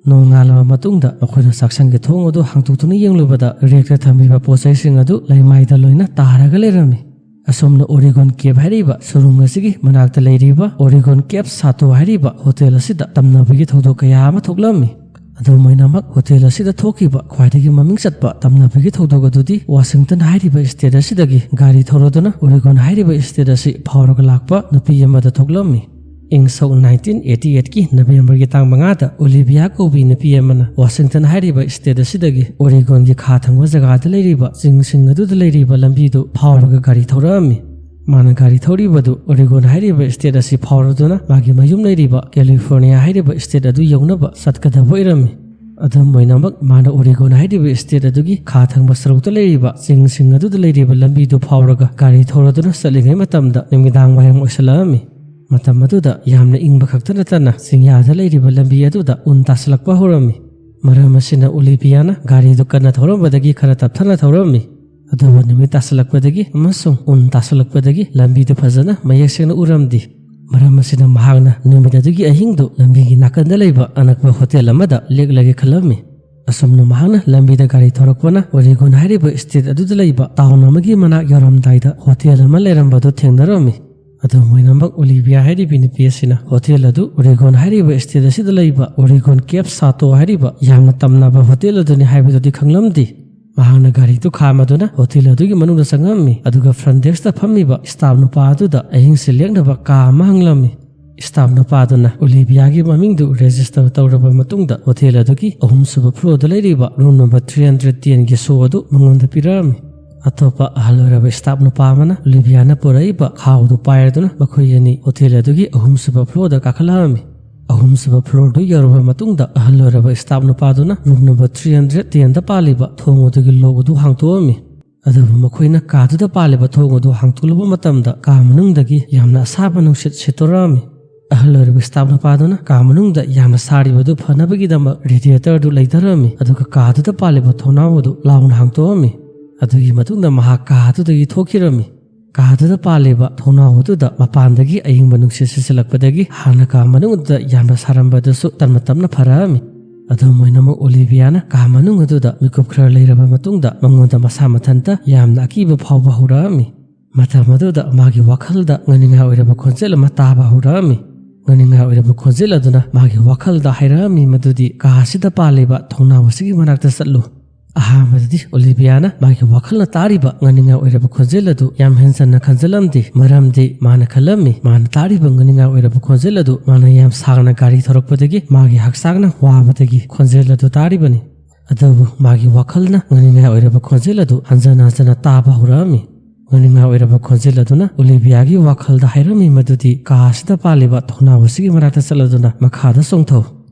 ꯅꯣꯡꯉꯥꯜꯂꯕ ꯃꯇꯨꯡꯗ ꯃꯈꯣꯏꯅ ꯆꯥꯛꯁꯪꯒꯤ ꯊꯣꯡ ꯑꯗꯨ ꯍꯥꯡꯗꯣꯛꯇꯨꯅ ꯌꯦꯡꯂꯨꯕꯗ, ꯔꯦꯛꯇ ꯊꯝꯂꯤꯕ ꯄꯣꯠ ꯆꯩꯁꯤꯡ ꯑꯗꯨ ꯂꯩꯃꯥꯏꯗ ꯂꯣꯏꯅ ꯇꯥꯔꯒ ꯂꯩꯔꯝꯃꯤ꯫ ꯑꯁꯣꯝꯅ ꯑꯣꯔꯤꯒꯣꯟ ꯀꯦꯞ ꯍꯥꯏꯔꯤꯕ ꯁꯨꯔꯨꯡ ꯑꯁꯤꯒꯤ ꯃꯅꯥꯛꯇ ꯂꯩꯔꯤꯕ ꯑꯣꯔꯤꯒꯣꯟ ꯀꯦꯞ ꯁꯥꯇꯣ ꯍꯥꯏꯔꯤꯕ ꯍꯣꯇꯦꯜ ꯑꯁꯤꯗ ꯇꯝꯅꯕꯒꯤ ꯊꯧꯗꯣꯛ ꯀꯌꯥ ꯑꯃ ꯊꯣꯛꯂꯝꯃꯤ꯫ ꯑꯗꯨꯝ ꯑꯣꯏꯅꯃꯛ, ꯍꯣꯇꯦꯜ ꯑꯁꯤꯗ ꯊꯣꯛꯈꯤꯕ ꯈ꯭ꯋꯥꯏꯗꯒꯤ ꯃꯃꯤꯡ ꯆꯠꯄ ꯇꯝꯅꯕꯒꯤ ꯊꯧꯗꯣꯛ ꯑꯗꯨꯗꯤ ꯋꯥꯁꯤꯡꯇꯟ ꯍꯥꯏꯔꯤꯕ ꯁ꯭ꯇꯦꯠ ꯑꯁꯤꯗꯒꯤ ꯒꯥꯔꯤ ꯊꯧꯔꯗꯨꯅ ꯑꯣꯔꯤꯒꯣꯟ ꯍꯥꯏꯔꯤꯕ ꯁ꯭ꯇꯦꯠ ꯑꯁꯤ ꯐꯥꯎꯔꯒ ꯂꯥꯛꯄ ꯅꯨꯄꯤ ꯑꯃꯗ ꯊꯣꯛꯂꯝꯃꯤ꯫ ꯏꯪ ꯁꯣꯛ nineteen eighty eight ꯀꯤ ꯅꯕꯦꯝꯕꯔꯒꯤ ꯇꯥꯡ ꯃꯉꯥꯗ ꯑꯣꯂꯤꯚꯤꯌꯥ ꯀꯧꯕꯤ ꯅꯨꯄꯤ ꯑꯃꯅ ꯋꯥꯁꯤꯡꯇꯟ ꯍꯥꯏꯔꯤꯕ ꯁ꯭ꯇꯦꯠ ꯑꯁꯤꯗꯒꯤ ꯑꯣꯔꯤꯒꯣꯟꯒꯤ ꯈꯥ ꯊꯪꯕ ꯖꯒꯥꯗ ꯂꯩꯔꯤꯕ ꯆꯤꯡꯁꯤꯡ ꯑꯗꯨꯗ ꯂꯩꯔꯤꯕ ꯂꯝꯕꯤꯗꯨ ꯐꯥꯎꯔꯒ ꯒꯥꯔꯤ ꯊꯧꯔꯛꯑꯝꯃꯤ꯫ ꯃꯥꯅ ꯒꯥꯔꯤ ꯊꯧꯔꯤꯕꯗꯨ ꯑꯣꯔꯤꯒꯣꯟ ꯍꯥꯏꯔꯤꯕ ꯁ꯭ꯇꯦꯠ ꯑꯁꯤ ꯐꯥꯎꯔꯗꯨꯅ ꯃꯥꯒꯤ ꯃꯌꯨꯝ ꯂꯩꯔꯤꯕ ꯀꯦꯂꯤꯐꯣꯔꯅꯤꯌꯥ ꯍꯥꯏꯔꯤꯕ ꯁ꯭ꯇꯦꯠ ꯑꯗꯨ ꯌꯧꯅꯕ ꯆꯠꯀꯗꯕ ꯑꯣꯏꯔꯝꯃꯤ꯫ ꯑꯗꯨꯝ ꯑꯣꯏꯅꯃꯛ, ꯃꯥꯅ ꯑꯣꯔꯤꯒꯣꯟ ꯍꯥꯏꯔꯤꯕ ꯁ꯭ꯇꯦꯠ ꯑꯗꯨꯒꯤ ꯈꯥ ꯊꯪꯕ ꯁꯔꯨꯛꯇ ꯂꯩꯔꯤꯕ ꯆꯤꯡꯁꯤꯡ ꯑꯗꯨꯗ ꯂꯩꯔꯤꯕ ꯂꯝꯕꯤꯗꯨ ꯐꯥꯎꯔꯒ ꯒꯥꯔꯤ ꯊꯧꯔꯗꯨꯅ ꯆꯠꯂꯤꯉꯩ ꯃꯇꯝꯗ ꯅꯨꯃꯤꯗꯥꯡ ꯋꯥꯏꯔꯝ ꯑꯣꯏꯁꯜꯂꯛꯑꯝꯃꯤ꯫ ꯃꯇꯝ ꯑꯗꯨꯗ ꯌꯥꯝꯅ ꯏꯪꯕ ꯈꯛꯇ ꯅꯠꯇꯅ ꯆꯤꯡꯌꯥꯗ ꯂꯩꯔꯤꯕ ꯂꯝꯕꯤ ꯑꯗꯨꯗ ꯎꯟ ꯇꯥꯁꯜꯂꯛꯄ ꯍꯧꯔꯝꯃꯤ꯫ ꯃꯔꯝ ꯑꯁꯤꯅ ꯑꯣꯂꯤꯚꯤꯌꯥꯅ ꯒꯥꯔꯤꯗꯨ ꯀꯟꯅ ꯊꯧꯔꯝꯕꯗꯒꯤ ꯈꯔ ꯇꯞꯊꯅ ꯊꯧꯔꯝꯃꯤ꯫ ꯑꯗꯨꯕꯨ ꯅꯨꯃꯤꯠ ꯇꯥꯁꯜꯂꯛꯄꯗꯒꯤ ꯑꯃꯁꯨꯡ ꯎꯟ ꯇꯥꯁꯜꯂꯛꯄꯗꯒꯤ ꯂꯝꯕꯤꯗꯨ ꯐꯖꯅ ꯃꯌꯦꯛ ꯁꯦꯡꯅ ꯎꯔꯝꯗꯦ꯫ ꯃꯔꯝ ꯑꯁꯤꯅ ꯃꯍꯥꯛꯅ ꯅꯨꯃꯤꯠ ꯑꯗꯨꯒꯤ ꯑꯍꯤꯡꯗꯨ ꯂꯝꯕꯤꯒꯤ ꯅꯥꯀꯟꯗ ꯂꯩꯕ ꯑꯅꯛꯄ ꯍꯣꯇꯦꯜ ꯑꯃꯗ ꯂꯦꯛꯂꯒꯦ ꯈꯜꯂꯝꯃꯤ꯫ ꯑꯁꯨꯝꯅ ꯃꯍꯥꯛꯅ ꯂꯝꯕꯤꯗ ꯒꯥꯔꯤ ꯊꯧꯔꯛꯄꯅ ꯑꯣꯔꯤꯒꯣꯟ ꯍꯥꯏꯔꯤꯕ ꯁ꯭ꯇꯦꯠ ꯑꯗꯨꯗ ꯂꯩꯕ ꯇꯥꯎꯟ ꯑꯃꯒꯤ ꯃꯅꯥꯛ ꯌꯧꯔꯝꯗꯥꯏꯗ ꯍꯣꯇꯦꯜ ꯑꯃ ꯂꯩꯔꯝꯕꯗꯨ ꯊꯦꯡꯅꯔꯝꯃꯤ꯫ ꯑꯗꯨꯝ ꯑꯣꯏꯅꯃꯛ, ꯑꯣꯂꯤꯚꯤꯌꯥ ꯍꯥꯏꯔꯤꯕꯤ ꯅꯨꯄꯤ ꯑꯁꯤꯅ ꯍꯣꯇꯦꯜ ꯑꯗꯨ ꯑꯣꯔꯤꯒꯣꯟ ꯍꯥꯏꯔꯤꯕ ꯁ꯭ꯇꯦꯠ ꯑꯁꯤꯗ ꯂꯩꯕ ꯑꯣꯔꯤꯒꯣꯟ ꯀꯦꯞ ꯁꯥꯇꯣ ꯍꯥꯏꯔꯤꯕ ꯌꯥꯝꯅ ꯇꯝꯅꯕ ꯍꯣꯇꯦꯜ ꯑꯗꯨꯅꯤ ꯍꯥꯏꯕꯗꯨꯗꯤ ꯈꯪꯂꯝꯗꯦ꯫ ꯃꯍꯥꯛꯅ ꯒꯥꯔꯤꯗꯨ ꯈꯥꯝꯃꯗꯨꯅ ꯍꯣꯇꯦꯜ ꯑꯗꯨꯒꯤ ꯃꯅꯨꯡꯗ ꯆꯪꯉꯝꯃꯤ, ꯑꯗꯨꯒ ꯐ꯭ꯔꯟ ꯗꯦꯁꯛꯇ ꯐꯝꯃꯤꯕ ꯁ꯭ꯇꯥꯐ ꯅꯨꯄꯥ ꯑꯗꯨꯗ ꯑꯍꯤꯡꯁꯤ ꯂꯦꯛꯅꯕ ꯀꯥ ꯑꯃ ꯍꯪꯂꯝꯃꯤ꯫ ꯁ꯭ꯇꯥꯐ ꯅꯨꯄꯥꯗꯨꯅ ꯑꯣꯂꯤꯚꯤꯌꯥꯒꯤ ꯃꯃꯤꯡꯗꯨ ꯔꯦꯖꯤꯁꯇꯔ ꯇꯧꯔꯕ ꯃꯇꯨꯡꯗ, ꯍꯣꯇꯦꯜ ꯑꯗꯨꯒꯤ ꯑꯍꯨꯝꯁꯨꯕ ꯐ꯭ꯂꯣꯔꯗ ꯂꯩꯔꯤꯕ room number three hundred ten ꯒꯤ ꯁꯣ ꯑꯗꯨ ꯃꯉꯣꯟꯗ ꯄꯤꯔꯛꯑꯝꯃꯤ꯫ ꯑꯇꯣꯞꯄ ꯑꯍꯜ ꯑꯣꯏꯔꯕ ꯁ꯭ꯇꯥꯐ ꯅꯨꯄꯥ ꯑꯃꯅ ꯑꯣꯂꯤꯚꯤꯌꯥꯅ ꯄꯨꯔꯛꯏꯕ ꯈꯥꯎꯗꯨ ꯄꯥꯏꯔꯗꯨꯅ ꯃꯈꯣꯏ ꯑꯅꯤ ꯍꯣꯇꯦꯜ ꯑꯗꯨꯒꯤ ꯑꯍꯨꯝꯁꯨꯕ ꯐ꯭ꯂꯣꯔꯗ ꯀꯥꯈꯠꯂꯛꯑꯝꯃꯤ꯫ ꯑꯍꯨꯝꯁꯨꯕ ꯐ꯭ꯂꯣꯔꯗꯨ ꯌꯧꯔꯕ ꯃꯇꯨꯡꯗ, ꯑꯍꯜ ꯑꯣꯏꯔꯕ ꯁ꯭ꯇꯥꯐ ꯅꯨꯄꯥꯗꯨꯅ room number three hundred ten ꯗ ꯄꯥꯜꯂꯤꯕ ꯊꯣꯡ ꯑꯗꯨꯒꯤ ꯂꯣꯛ ꯑꯗꯨ ꯍꯥꯡꯇꯣꯛꯑꯝꯃꯤ꯫ ꯑꯗꯨꯕꯨ ꯃꯈꯣꯏꯅ ꯀꯥꯗꯨꯗ ꯄꯥꯜꯂꯤꯕ ꯊꯣꯡ ꯑꯗꯨ ꯍꯥꯡꯇꯣꯛꯂꯨꯕ ꯃꯇꯝꯗ, ꯀꯥ ꯃꯅꯨꯡꯗꯒꯤ ꯌꯥꯝꯅ ꯑꯁꯥꯕ ꯅꯨꯡꯁꯤꯠ ꯁꯤꯠꯇꯣꯔꯛꯑꯝꯃꯤ꯫ ꯑꯍꯜ ꯑꯣꯏꯔꯕ staff ꯅꯨꯄꯥꯗꯨꯅ ꯀꯥ ꯃꯅꯨꯡꯗ ꯌꯥꯝꯅ ꯁꯥꯔꯤꯕꯗꯨ ꯐꯅꯕꯒꯤꯗꯃꯛ radiator ꯗꯨ ꯂꯩꯊꯔꯝꯃꯤ, ꯑꯗꯨꯒ ꯀꯥꯗꯨꯗ ꯄꯥꯜꯂꯤꯕ ꯊꯣꯡꯅꯥꯎ ꯑꯗꯨ ꯂꯥꯎꯅ ꯍꯥꯡꯇꯣꯛꯑꯝꯃꯤ꯫ ꯑꯗꯨꯒꯤ ꯃꯇꯨꯡꯗ ꯃꯍꯥꯛ ꯀꯥ ꯑꯗꯨꯗꯒꯤ ꯊꯣꯛꯈꯤꯔꯝꯃꯤ꯫ ꯀꯥꯗꯨꯗ ꯄꯥꯜꯂꯤꯕ ꯊꯣꯡꯅꯥꯎ ꯑꯗꯨꯗ ꯃꯄꯥꯟꯗꯒꯤ ꯑꯌꯤꯡꯕ ꯅꯨꯡꯁꯤꯠ ꯁꯤꯠꯆꯤꯜꯂꯛꯄꯗꯒꯤ ꯍꯥꯟꯅ ꯀꯥ ꯃꯅꯨꯡ ꯑꯗꯨꯗ ꯌꯥꯝꯅ ꯁꯥꯔꯝꯕꯗꯨꯁꯨ ꯇꯞꯅ ꯇꯞꯅ ꯐꯔꯛꯑꯝꯃꯤ꯫ ꯑꯗꯨꯝ ꯑꯣꯏꯅꯃꯛ ꯑꯣꯂꯤꯚꯤꯌꯥꯅ ꯀꯥ ꯃꯅꯨꯡ ꯑꯗꯨꯗ ꯃꯤꯀꯨꯞ ꯈꯔ ꯂꯩꯔꯕ ꯃꯇꯨꯡꯗ ꯃꯉꯣꯟꯗ ꯃꯁꯥ ꯃꯊꯟꯇ ꯌꯥꯝꯅ ꯑꯀꯤꯕ ꯐꯥꯎꯕ ꯍꯧꯔꯛꯑꯝꯃꯤ꯫ ꯃꯇꯝ ꯑꯗꯨꯗ ꯃꯥꯒꯤ ꯋꯥꯈꯜꯗ ꯉꯥꯅꯤꯡꯉꯥꯏ ꯑꯣꯏꯔꯕ ꯈꯣꯟꯖꯦꯜ ꯑꯃ ꯇꯥꯕ ꯍꯧꯔꯛꯑꯝꯃꯤ꯫ ꯉꯥꯅꯤꯡꯉꯥꯏ ꯑꯣꯏꯔꯕ ꯈꯣꯟꯖꯦꯜ ꯑꯗꯨꯅ ꯃꯥꯒꯤ ꯋꯥꯈꯜꯗ ꯍꯥꯏꯔꯛꯑꯝꯃꯤ ꯃꯗꯨꯗꯤ ꯀꯥ ꯑꯁꯤꯗ ꯄꯥꯜꯂꯤꯕ ꯊꯣꯡꯅꯥꯎ ꯑꯁꯤꯒꯤ ꯃꯅꯥꯛꯇ ꯆꯠꯂꯨ꯫ ꯑꯍꯥꯟꯕꯗꯗꯤ ꯑꯣꯂꯤꯚꯤꯌꯥꯅ ꯃꯥꯒꯤ ꯋꯥꯈꯜꯅ ꯇꯥꯔꯤꯕ ꯉꯥꯅꯤꯡꯉꯥꯏ ꯑꯣꯏꯔꯕ ꯈꯣꯟꯖꯦꯜ ꯑꯗꯨ ꯌꯥꯝ ꯍꯦꯟꯖꯟꯅ ꯈꯟꯖꯜꯂꯝꯗꯦ, ꯃꯔꯝꯗꯤ ꯃꯥꯅ ꯈꯜꯂꯝꯃꯤ ꯃꯥꯅ ꯇꯥꯔꯤꯕ ꯉꯥꯅꯤꯡꯉꯥꯏ ꯑꯣꯏꯔꯕ ꯈꯣꯟꯖꯦꯜ ꯑꯗꯨ ꯃꯥꯅ ꯌꯥꯝ ꯁꯥꯡꯅ ꯒꯥꯔꯤ ꯊꯧꯔꯛꯄꯗꯒꯤ ꯃꯥꯒꯤ ꯍꯛꯆꯥꯡꯅ ꯋꯥꯕꯗꯒꯤ ꯈꯣꯟꯖꯦꯜ ꯑꯗꯨ ꯇꯥꯔꯤꯕꯅꯤ꯫ ꯑꯗꯨꯕꯨ ꯃꯥꯒꯤ ꯋꯥꯈꯜꯅ ꯉꯥꯅꯤꯡꯉꯥꯏ ꯑꯣꯏꯔꯕ ꯈꯣꯟꯖꯦꯜ ꯑꯗꯨ ꯍꯟꯖꯟ ꯍꯟꯖꯟꯅ ꯇꯥꯕ ꯍꯧꯔꯛꯑꯝꯃꯤ꯫ ꯉꯥꯅꯤꯡꯉꯥꯏ ꯑꯣꯏꯔꯕ ꯈꯣꯟꯖꯦꯜ ꯑꯗꯨꯅ ꯑꯣꯂꯤꯚꯤꯌꯥꯒꯤ ꯋꯥꯈꯜꯗ ꯍꯥꯏꯔꯝꯃꯤ ꯃꯗꯨꯗꯤ ꯀꯥ ꯑꯁꯤꯗ ꯄꯥꯜꯂꯤꯕ ꯊꯣꯡꯅꯥꯎ ꯑꯁꯤꯒꯤ ꯃꯅꯥꯛꯇ ꯆꯠꯂꯗꯨꯅ ꯃꯈꯥꯗ ꯆꯣꯡꯊꯧ꯫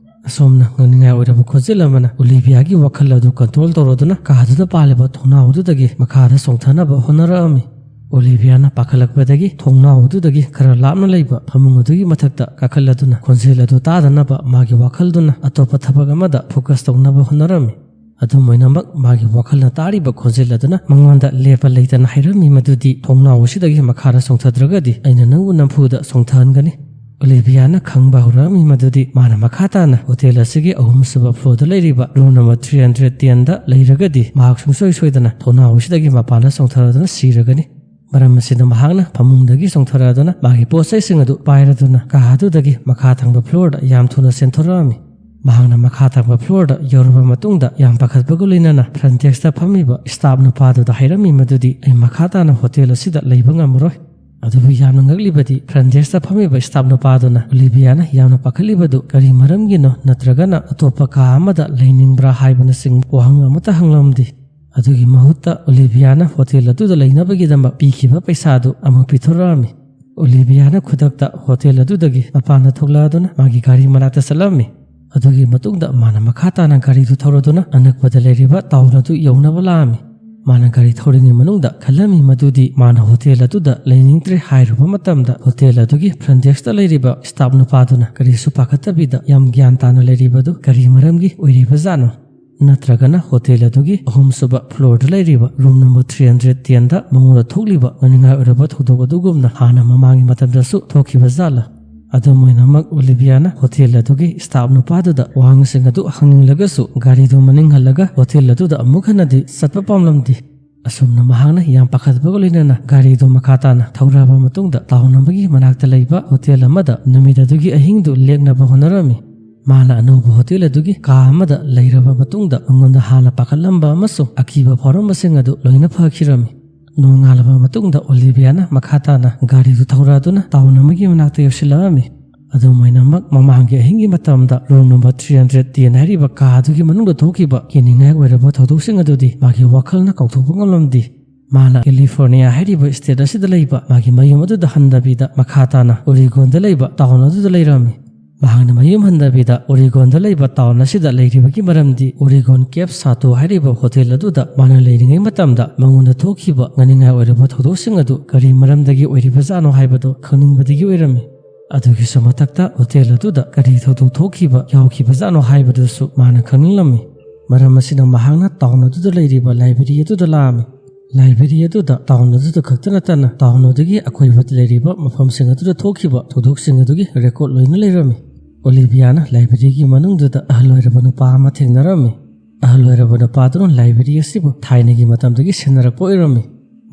ꯑꯁꯣꯝꯅ ꯉꯥꯅꯤꯡꯉꯥꯏ ꯑꯣꯏꯔꯕ ꯈꯣꯟꯖꯦꯜ ꯑꯃꯅ ꯑꯣꯂꯤꯚꯤꯌꯥꯒꯤ ꯋꯥꯈꯜ ꯑꯗꯨ control ꯇꯧꯔꯗꯨꯅ ꯀꯥꯗꯨꯗ ꯄꯥꯜꯂꯤꯕ ꯊꯣꯡꯅꯥꯎ ꯑꯗꯨꯗꯒꯤ ꯃꯈꯥꯗ ꯆꯣꯡꯊꯅꯕ ꯍꯣꯠꯅꯔꯛꯑꯝꯃꯤ꯫ ꯑꯣꯂꯤꯚꯤꯌꯥꯅ ꯄꯥꯈꯠꯂꯛꯄꯗꯒꯤ ꯊꯣꯡꯅꯥꯎ ꯑꯗꯨꯗꯒꯤ ꯈꯔ ꯂꯥꯞꯅ ꯂꯩꯕ ꯐꯃꯨꯡ ꯑꯗꯨꯒꯤ ꯃꯊꯛꯇ ꯀꯥꯈꯠꯂꯗꯨꯅ ꯈꯣꯟꯖꯦꯜ ꯑꯗꯨ ꯇꯥꯗꯅꯕ ꯃꯥꯒꯤ ꯋꯥꯈꯜꯗꯨꯅ ꯑꯇꯣꯞꯄ ꯊꯕꯛ ꯑꯃꯗ focus ꯇꯧꯅꯕ ꯍꯣꯠꯅꯔꯝꯃꯤ꯫ ꯑꯗꯨꯝ ꯑꯣꯏꯅꯃꯛ ꯃꯥꯒꯤ ꯋꯥꯈꯜꯅ ꯇꯥꯔꯤꯕ ꯈꯣꯟꯖꯦꯜ ꯑꯗꯨꯅ ꯃꯉꯣꯟꯗ ꯂꯦꯞꯄ ꯂꯩꯇꯅ ꯍꯥꯏꯔꯝꯃꯤ ꯃꯗꯨꯗꯤ ꯊꯣꯡꯅꯥꯎ ꯑꯁꯤꯗꯒꯤ ꯃꯈꯥꯗ ꯆꯣꯡꯊꯗ꯭ꯔꯒꯗꯤ ꯑꯩꯅ ꯅꯪꯕꯨ ꯅꯝꯐꯨꯗ ꯆꯣꯡꯊꯍꯟꯒꯅꯤ꯫ ꯑꯣꯂꯤꯚꯤꯌꯥꯅ ꯈꯪꯕ ꯍꯧꯔꯛꯑꯝꯃꯤ ꯃꯗꯨꯗꯤ ꯃꯥꯅ ꯃꯈꯥ ꯇꯥꯅ ꯍꯣꯇꯦꯜ ꯑꯁꯤꯒꯤ ꯑꯍꯨꯝꯁꯨꯕ floor ꯗ ꯂꯩꯔꯤꯕ room number three hundred ten ꯗ ꯂꯩꯔꯒꯗꯤ ꯃꯍꯥꯛ ꯁꯨꯡꯁꯣꯏ ꯁꯣꯏꯗꯅ ꯊꯣꯡꯅꯥꯎ ꯑꯁꯤꯗꯒꯤ ꯃꯄꯥꯟꯗ ꯆꯣꯡꯊꯔꯗꯨꯅ ꯁꯤꯔꯒꯅꯤ꯫ ꯃꯔꯝ ꯑꯁꯤꯅ ꯃꯍꯥꯛꯅ ꯐꯃꯨꯡꯗꯒꯤ ꯆꯣꯡꯊꯔꯛꯑꯗꯨꯅ ꯃꯥꯒꯤ ꯄꯣꯠ ꯆꯩꯁꯤꯡ ꯑꯗꯨ ꯄꯥꯏꯔꯗꯨꯅ ꯀꯥ ꯑꯗꯨꯗꯒꯤ ꯃꯈꯥ ꯊꯪꯕ floor ꯗ ꯌꯥꯝ ꯊꯨꯅ ꯆꯦꯟꯊꯣꯔꯛꯑꯝꯃꯤ꯫ ꯃꯍꯥꯛꯅ ꯃꯈꯥ ꯊꯪꯕ floor ꯗ ꯌꯧꯔꯕ ꯃꯇꯨꯡꯗ ꯌꯥꯝ ꯄꯥꯈꯠꯄꯒ ꯂꯣꯏꯅꯅ front desk ꯇ ꯐꯝꯃꯤꯕ staff ꯅꯨꯄꯥꯗꯨꯗ ꯍꯥꯏꯔꯝꯃꯤ ꯃꯗꯨꯗꯤ ꯑꯩ ꯃꯈꯥ ꯇꯥꯅ ꯍꯣꯇꯦꯜ ꯑꯁꯤꯗ ꯂꯩꯕ ꯉꯝꯃꯔꯣꯏ꯫ ꯑꯗꯨꯕꯨ ꯌꯥꯝꯅ ꯉꯛꯂꯤꯕꯗꯤ front desk ꯇ ꯐꯝꯃꯤꯕ staff ꯅꯨꯄꯥꯗꯨꯅ ꯑꯣꯂꯤꯚꯤꯌꯥꯅ ꯌꯥꯝꯅ ꯄꯥꯈꯠꯂꯤꯕꯗꯨ ꯀꯔꯤ ꯃꯔꯝꯒꯤꯅꯣ ꯅꯠꯇ꯭ꯔꯒꯅ ꯑꯇꯣꯞꯄ ꯀꯥ ꯑꯃꯗ ꯂꯩꯅꯤꯡꯕ꯭ꯔꯥ ꯍꯥꯏꯕꯅꯆꯤꯡꯕ ꯋꯥꯍꯪ ꯑꯃꯠꯇ ꯍꯪꯂꯝꯗꯦ꯫ ꯑꯗꯨꯒꯤ ꯃꯍꯨꯠꯇ ꯑꯣꯂꯤꯚꯤꯌꯥꯅ ꯍꯣꯇꯦꯜ ꯑꯗꯨꯗ ꯂꯩꯅꯕꯒꯤꯗꯃꯛ ꯄꯤꯈꯤꯕ ꯄꯩꯁꯥꯗꯨ ꯑꯃꯨꯛ ꯄꯤꯊꯣꯔꯛꯑꯝꯃꯤ꯫ ꯑꯣꯂꯤꯚꯤꯌꯥꯅ ꯈꯨꯗꯛꯇ ꯍꯣꯇꯦꯜ ꯑꯗꯨꯗꯒꯤ ꯃꯄꯥꯟꯗ ꯊꯣꯛꯂꯛꯑꯗꯨꯅ ꯃꯥꯒꯤ ꯒꯥꯔꯤ ꯃꯅꯥꯛꯇ ꯆꯠꯂꯝꯃꯤ꯫ ꯑꯗꯨꯒꯤ ꯃꯇꯨꯡꯗ ꯃꯥꯅ ꯃꯈꯥ ꯇꯥꯅ ꯒꯥꯔꯤꯗꯨ ꯊꯧꯔꯗꯨꯅ ꯑꯅꯛꯄꯗ ꯂꯩꯔꯤꯕ town ꯑꯗꯨ ꯌꯧꯅꯕ ꯂꯥꯛꯑꯝꯃꯤ꯫ ꯃꯥꯅ ꯒꯥꯔꯤ ꯊꯧꯔꯤꯉꯩ ꯃꯅꯨꯡꯗ ꯈꯜꯂꯝꯃꯤ ꯃꯗꯨꯗꯤ ꯃꯥꯅ ꯍꯣꯇꯦꯜ ꯑꯗꯨꯗ ꯂꯩꯅꯤꯡꯗ꯭ꯔꯦ ꯍꯥꯏꯔꯨꯕ ꯃꯇꯝꯗ ꯍꯣꯇꯦꯜ ꯑꯗꯨꯒꯤ front deskꯇ ꯂꯩꯔꯤꯕ staff ꯅꯨꯄꯥꯗꯨꯅ ꯀꯔꯤꯁꯨ ꯄꯥꯈꯠꯇꯕꯤꯗ ꯌꯥꯝ ꯒ꯭ꯌꯥꯟ ꯇꯥꯅ ꯂꯩꯔꯤꯕꯗꯨ ꯀꯔꯤ ꯃꯔꯝꯒꯤ ꯑꯣꯏꯔꯤꯕꯖꯥꯠꯅꯣ? ꯅꯠꯇ꯭ꯔꯒꯅ ꯍꯣꯇꯦꯜ ꯑꯗꯨꯒꯤ ꯑꯍꯨꯝꯁꯨꯕ floorꯗ ꯂꯩꯔꯤꯕ room number three hundred tenꯗ ꯃꯉꯣꯟꯗ ꯊꯣꯛꯂꯤꯕ ꯉꯥꯅꯤꯡꯉꯥꯏ ꯑꯣꯏꯔꯕ ꯊꯧꯗꯣꯛ ꯑꯗꯨꯒꯨꯝꯅ ꯍꯥꯟꯅ ꯃꯃꯥꯡꯒꯤ ꯃꯇꯝꯗꯁꯨ ꯊꯣꯛꯈꯤꯕ ꯖꯥꯠꯂ? ꯑꯗꯨꯝ ꯑꯣꯏꯅꯃꯛ, ꯑꯣꯂꯤꯚꯤꯌꯥꯅ ꯍꯣꯇꯦꯜ ꯑꯗꯨꯒꯤ staff ꯅꯨꯄꯥꯗꯨꯗ ꯋꯥꯍꯪꯁꯤꯡ ꯑꯗꯨ ꯍꯪꯅꯤꯡꯂꯒꯁꯨ ꯒꯥꯔꯤꯗꯨ ꯃꯅꯤꯡ ꯍꯜꯂꯒ ꯍꯣꯇꯦꯜ ꯑꯗꯨꯗ ꯑꯃꯨꯛ ꯍꯟꯅꯗꯤ ꯆꯠꯄ ꯄꯥꯝꯂꯝꯗꯦ꯫ ꯑꯁꯨꯝꯅ ꯃꯍꯥꯛꯅ ꯌꯥꯝ ꯄꯥꯈꯠꯄꯒ ꯂꯣꯏꯅꯅ ꯒꯥꯔꯤꯗꯨ ꯃꯈꯥ ꯇꯥꯅ ꯊꯧꯔꯕ ꯃꯇꯨꯡꯗ ꯇꯥꯎꯟ ꯑꯃꯒꯤ ꯃꯅꯥꯛꯇ ꯂꯩꯕ ꯍꯣꯇꯦꯜ ꯑꯃꯗ ꯅꯨꯃꯤꯠ ꯑꯗꯨꯒꯤ ꯑꯍꯤꯡꯗꯨ ꯂꯦꯛꯅꯕ ꯍꯣꯠꯅꯔꯝꯃꯤ꯫ ꯃꯥꯅ ꯑꯅꯧꯕ ꯍꯣꯇꯦꯜ ꯑꯗꯨꯒꯤ ꯀꯥ ꯑꯃꯗ ꯂꯩꯔꯕ ꯃꯇꯨꯡꯗ ꯃꯉꯣꯟꯗ ꯍꯥꯟꯅ ꯄꯥꯈꯠꯂꯝꯕ ꯑꯃꯁꯨꯡ ꯑꯀꯤꯕ ꯐꯥꯎꯔꯝꯕꯁꯤꯡ ꯑꯗꯨ ꯂꯣꯏꯅ ꯐꯈꯤꯔꯝꯃꯤ꯫ ꯅꯣꯡꯉꯥꯜꯂꯕ ꯃꯇꯨꯡꯗ ꯑꯣꯂꯤꯚꯤꯌꯥꯅ ꯃꯈꯥ ꯇꯥꯅ ꯒꯥꯔꯤꯗꯨ ꯊꯧꯔꯗꯨꯅ ꯇꯥꯎꯟ ꯑꯃꯒꯤ ꯃꯅꯥꯛꯇ ꯌꯧꯁꯤꯜꯂꯛꯑꯝꯃꯤ꯫ ꯑꯗꯨꯝ ꯑꯣꯏꯅꯃꯛ, ꯃꯃꯥꯡꯒꯤ ꯑꯍꯤꯡꯒꯤ ꯃꯇꯝꯗ room number three hundred ten ꯍꯥꯏꯔꯤꯕ ꯀꯥ ꯑꯗꯨꯒꯤ ꯃꯅꯨꯡꯗ ꯊꯣꯛꯈꯤꯕ ꯀꯤꯅꯤꯡꯉꯥꯏ ꯑꯣꯏꯔꯕ ꯊꯧꯗꯣꯛꯁꯤꯡ ꯑꯗꯨꯗꯤ ꯃꯥꯒꯤ ꯋꯥꯈꯜꯅ ꯀꯥꯎꯊꯣꯛꯄ ꯉꯝꯂꯝꯗꯦ꯫ ꯃꯥꯅ ꯀꯦꯂꯤꯐꯣꯔꯅꯤꯌꯥ ꯍꯥꯏꯔꯤꯕ state ꯑꯁꯤꯗ ꯂꯩꯕ ꯃꯥꯒꯤ ꯃꯌꯨꯝ ꯑꯗꯨꯗ ꯍꯟꯗꯕꯤꯗ ꯃꯈꯥ ꯇꯥꯅ ꯑꯣꯔꯤꯒꯣꯟꯗ ꯂꯩꯕ ꯇꯥꯎꯟ ꯑꯗꯨꯗ ꯂꯩꯔꯝꯃꯤ꯫ ꯃꯍꯥꯛꯅ ꯃꯌꯨꯝ ꯍꯟꯗꯕꯤꯗ ꯑꯣꯔꯤꯒꯣꯟꯗ ꯂꯩꯕ ꯇꯥꯎꯟ ꯑꯁꯤꯗ ꯂꯩꯔꯤꯕꯒꯤ ꯃꯔꯝꯗꯤ ꯑꯣꯔꯤꯒꯣꯟ ꯀꯦꯞ ꯁꯥꯇꯣ ꯍꯥꯏꯔꯤꯕ ꯍꯣꯇꯦꯜ ꯑꯗꯨꯗ ꯃꯥꯅ ꯂꯩꯔꯤꯉꯩ ꯃꯇꯝꯗ ꯃꯉꯣꯟꯗ ꯊꯣꯛꯈꯤꯕ ꯉꯥꯅꯤꯡꯉꯥꯏ ꯑꯣꯏꯔꯕ ꯊꯧꯗꯣꯛꯁꯤꯡ ꯑꯗꯨ ꯀꯔꯤ ꯃꯔꯝꯗꯒꯤ ꯑꯣꯏꯔꯤꯕꯖꯥꯠꯅꯣ ꯍꯥꯏꯕꯗꯨ ꯈꯪꯅꯤꯡꯕꯗꯒꯤ ꯑꯣꯏꯔꯝꯃꯤ꯫ ꯑꯗꯨꯒꯤꯁꯨ ꯃꯊꯛꯇ ꯍꯣꯇꯦꯜ ꯑꯗꯨꯗ ꯀꯔꯤ ꯊꯧꯗꯣꯛ ꯊꯣꯛꯈꯤꯕ ꯌꯥꯎꯈꯤꯕꯖꯥꯠꯅꯣ ꯍꯥꯏꯕꯗꯨꯁꯨ ꯃꯥꯅ ꯈꯪꯅꯤꯡꯂꯝꯃꯤ꯫ ꯃꯔꯝ ꯑꯁꯤꯅ ꯃꯍꯥꯛꯅ ꯇꯥꯎꯟ ꯑꯗꯨꯗ ꯂꯩꯔꯤꯕ ꯂꯥꯏꯕ꯭ꯔꯦꯔꯤ ꯑꯗꯨꯗ ꯂꯥꯛꯑꯝꯃꯤ꯫ ꯂꯥꯏꯕ꯭ꯔꯦꯔꯤ ꯑꯗꯨꯗ ꯇꯥꯎꯟ ꯑꯗꯨꯗ ꯈꯛꯇ ꯅꯠꯇꯅ ꯇꯥꯎꯟ ꯑꯗꯨꯒꯤ ꯑꯀꯣꯏꯕꯗ ꯂꯩꯔꯤꯕ ꯃꯐꯝꯁꯤꯡ ꯑꯗꯨꯗ ꯊꯣꯛꯈꯤꯕ ꯊꯧꯗꯣꯛꯁꯤꯡ ꯑꯗꯨꯒꯤ ꯔꯦꯀꯣꯔꯗ ꯂꯣꯏꯅ ꯂꯩꯔꯝꯃꯤ꯫ ꯑꯣꯂꯤꯚꯤꯌꯥꯅ ꯂꯥꯏꯕ꯭ꯔꯦꯔꯤꯒꯤ ꯃꯅꯨꯡꯗꯨꯗ ꯑꯍꯜ ꯑꯣꯏꯔꯕ ꯅꯨꯄꯥ ꯑꯃ ꯊꯦꯡꯅꯔꯝꯃꯤ꯫ ꯑꯍꯜ ꯑꯣꯏꯔꯕ ꯅꯨꯄꯥꯗꯨꯅ ꯂꯥꯏꯕ꯭ꯔꯦꯔꯤ ꯑꯁꯤꯕꯨ ꯊꯥꯏꯅꯒꯤ ꯃꯇꯝꯗꯒꯤ ꯁꯦꯟꯅꯔꯛꯄ ꯑꯣꯏꯔꯝꯃꯤ꯫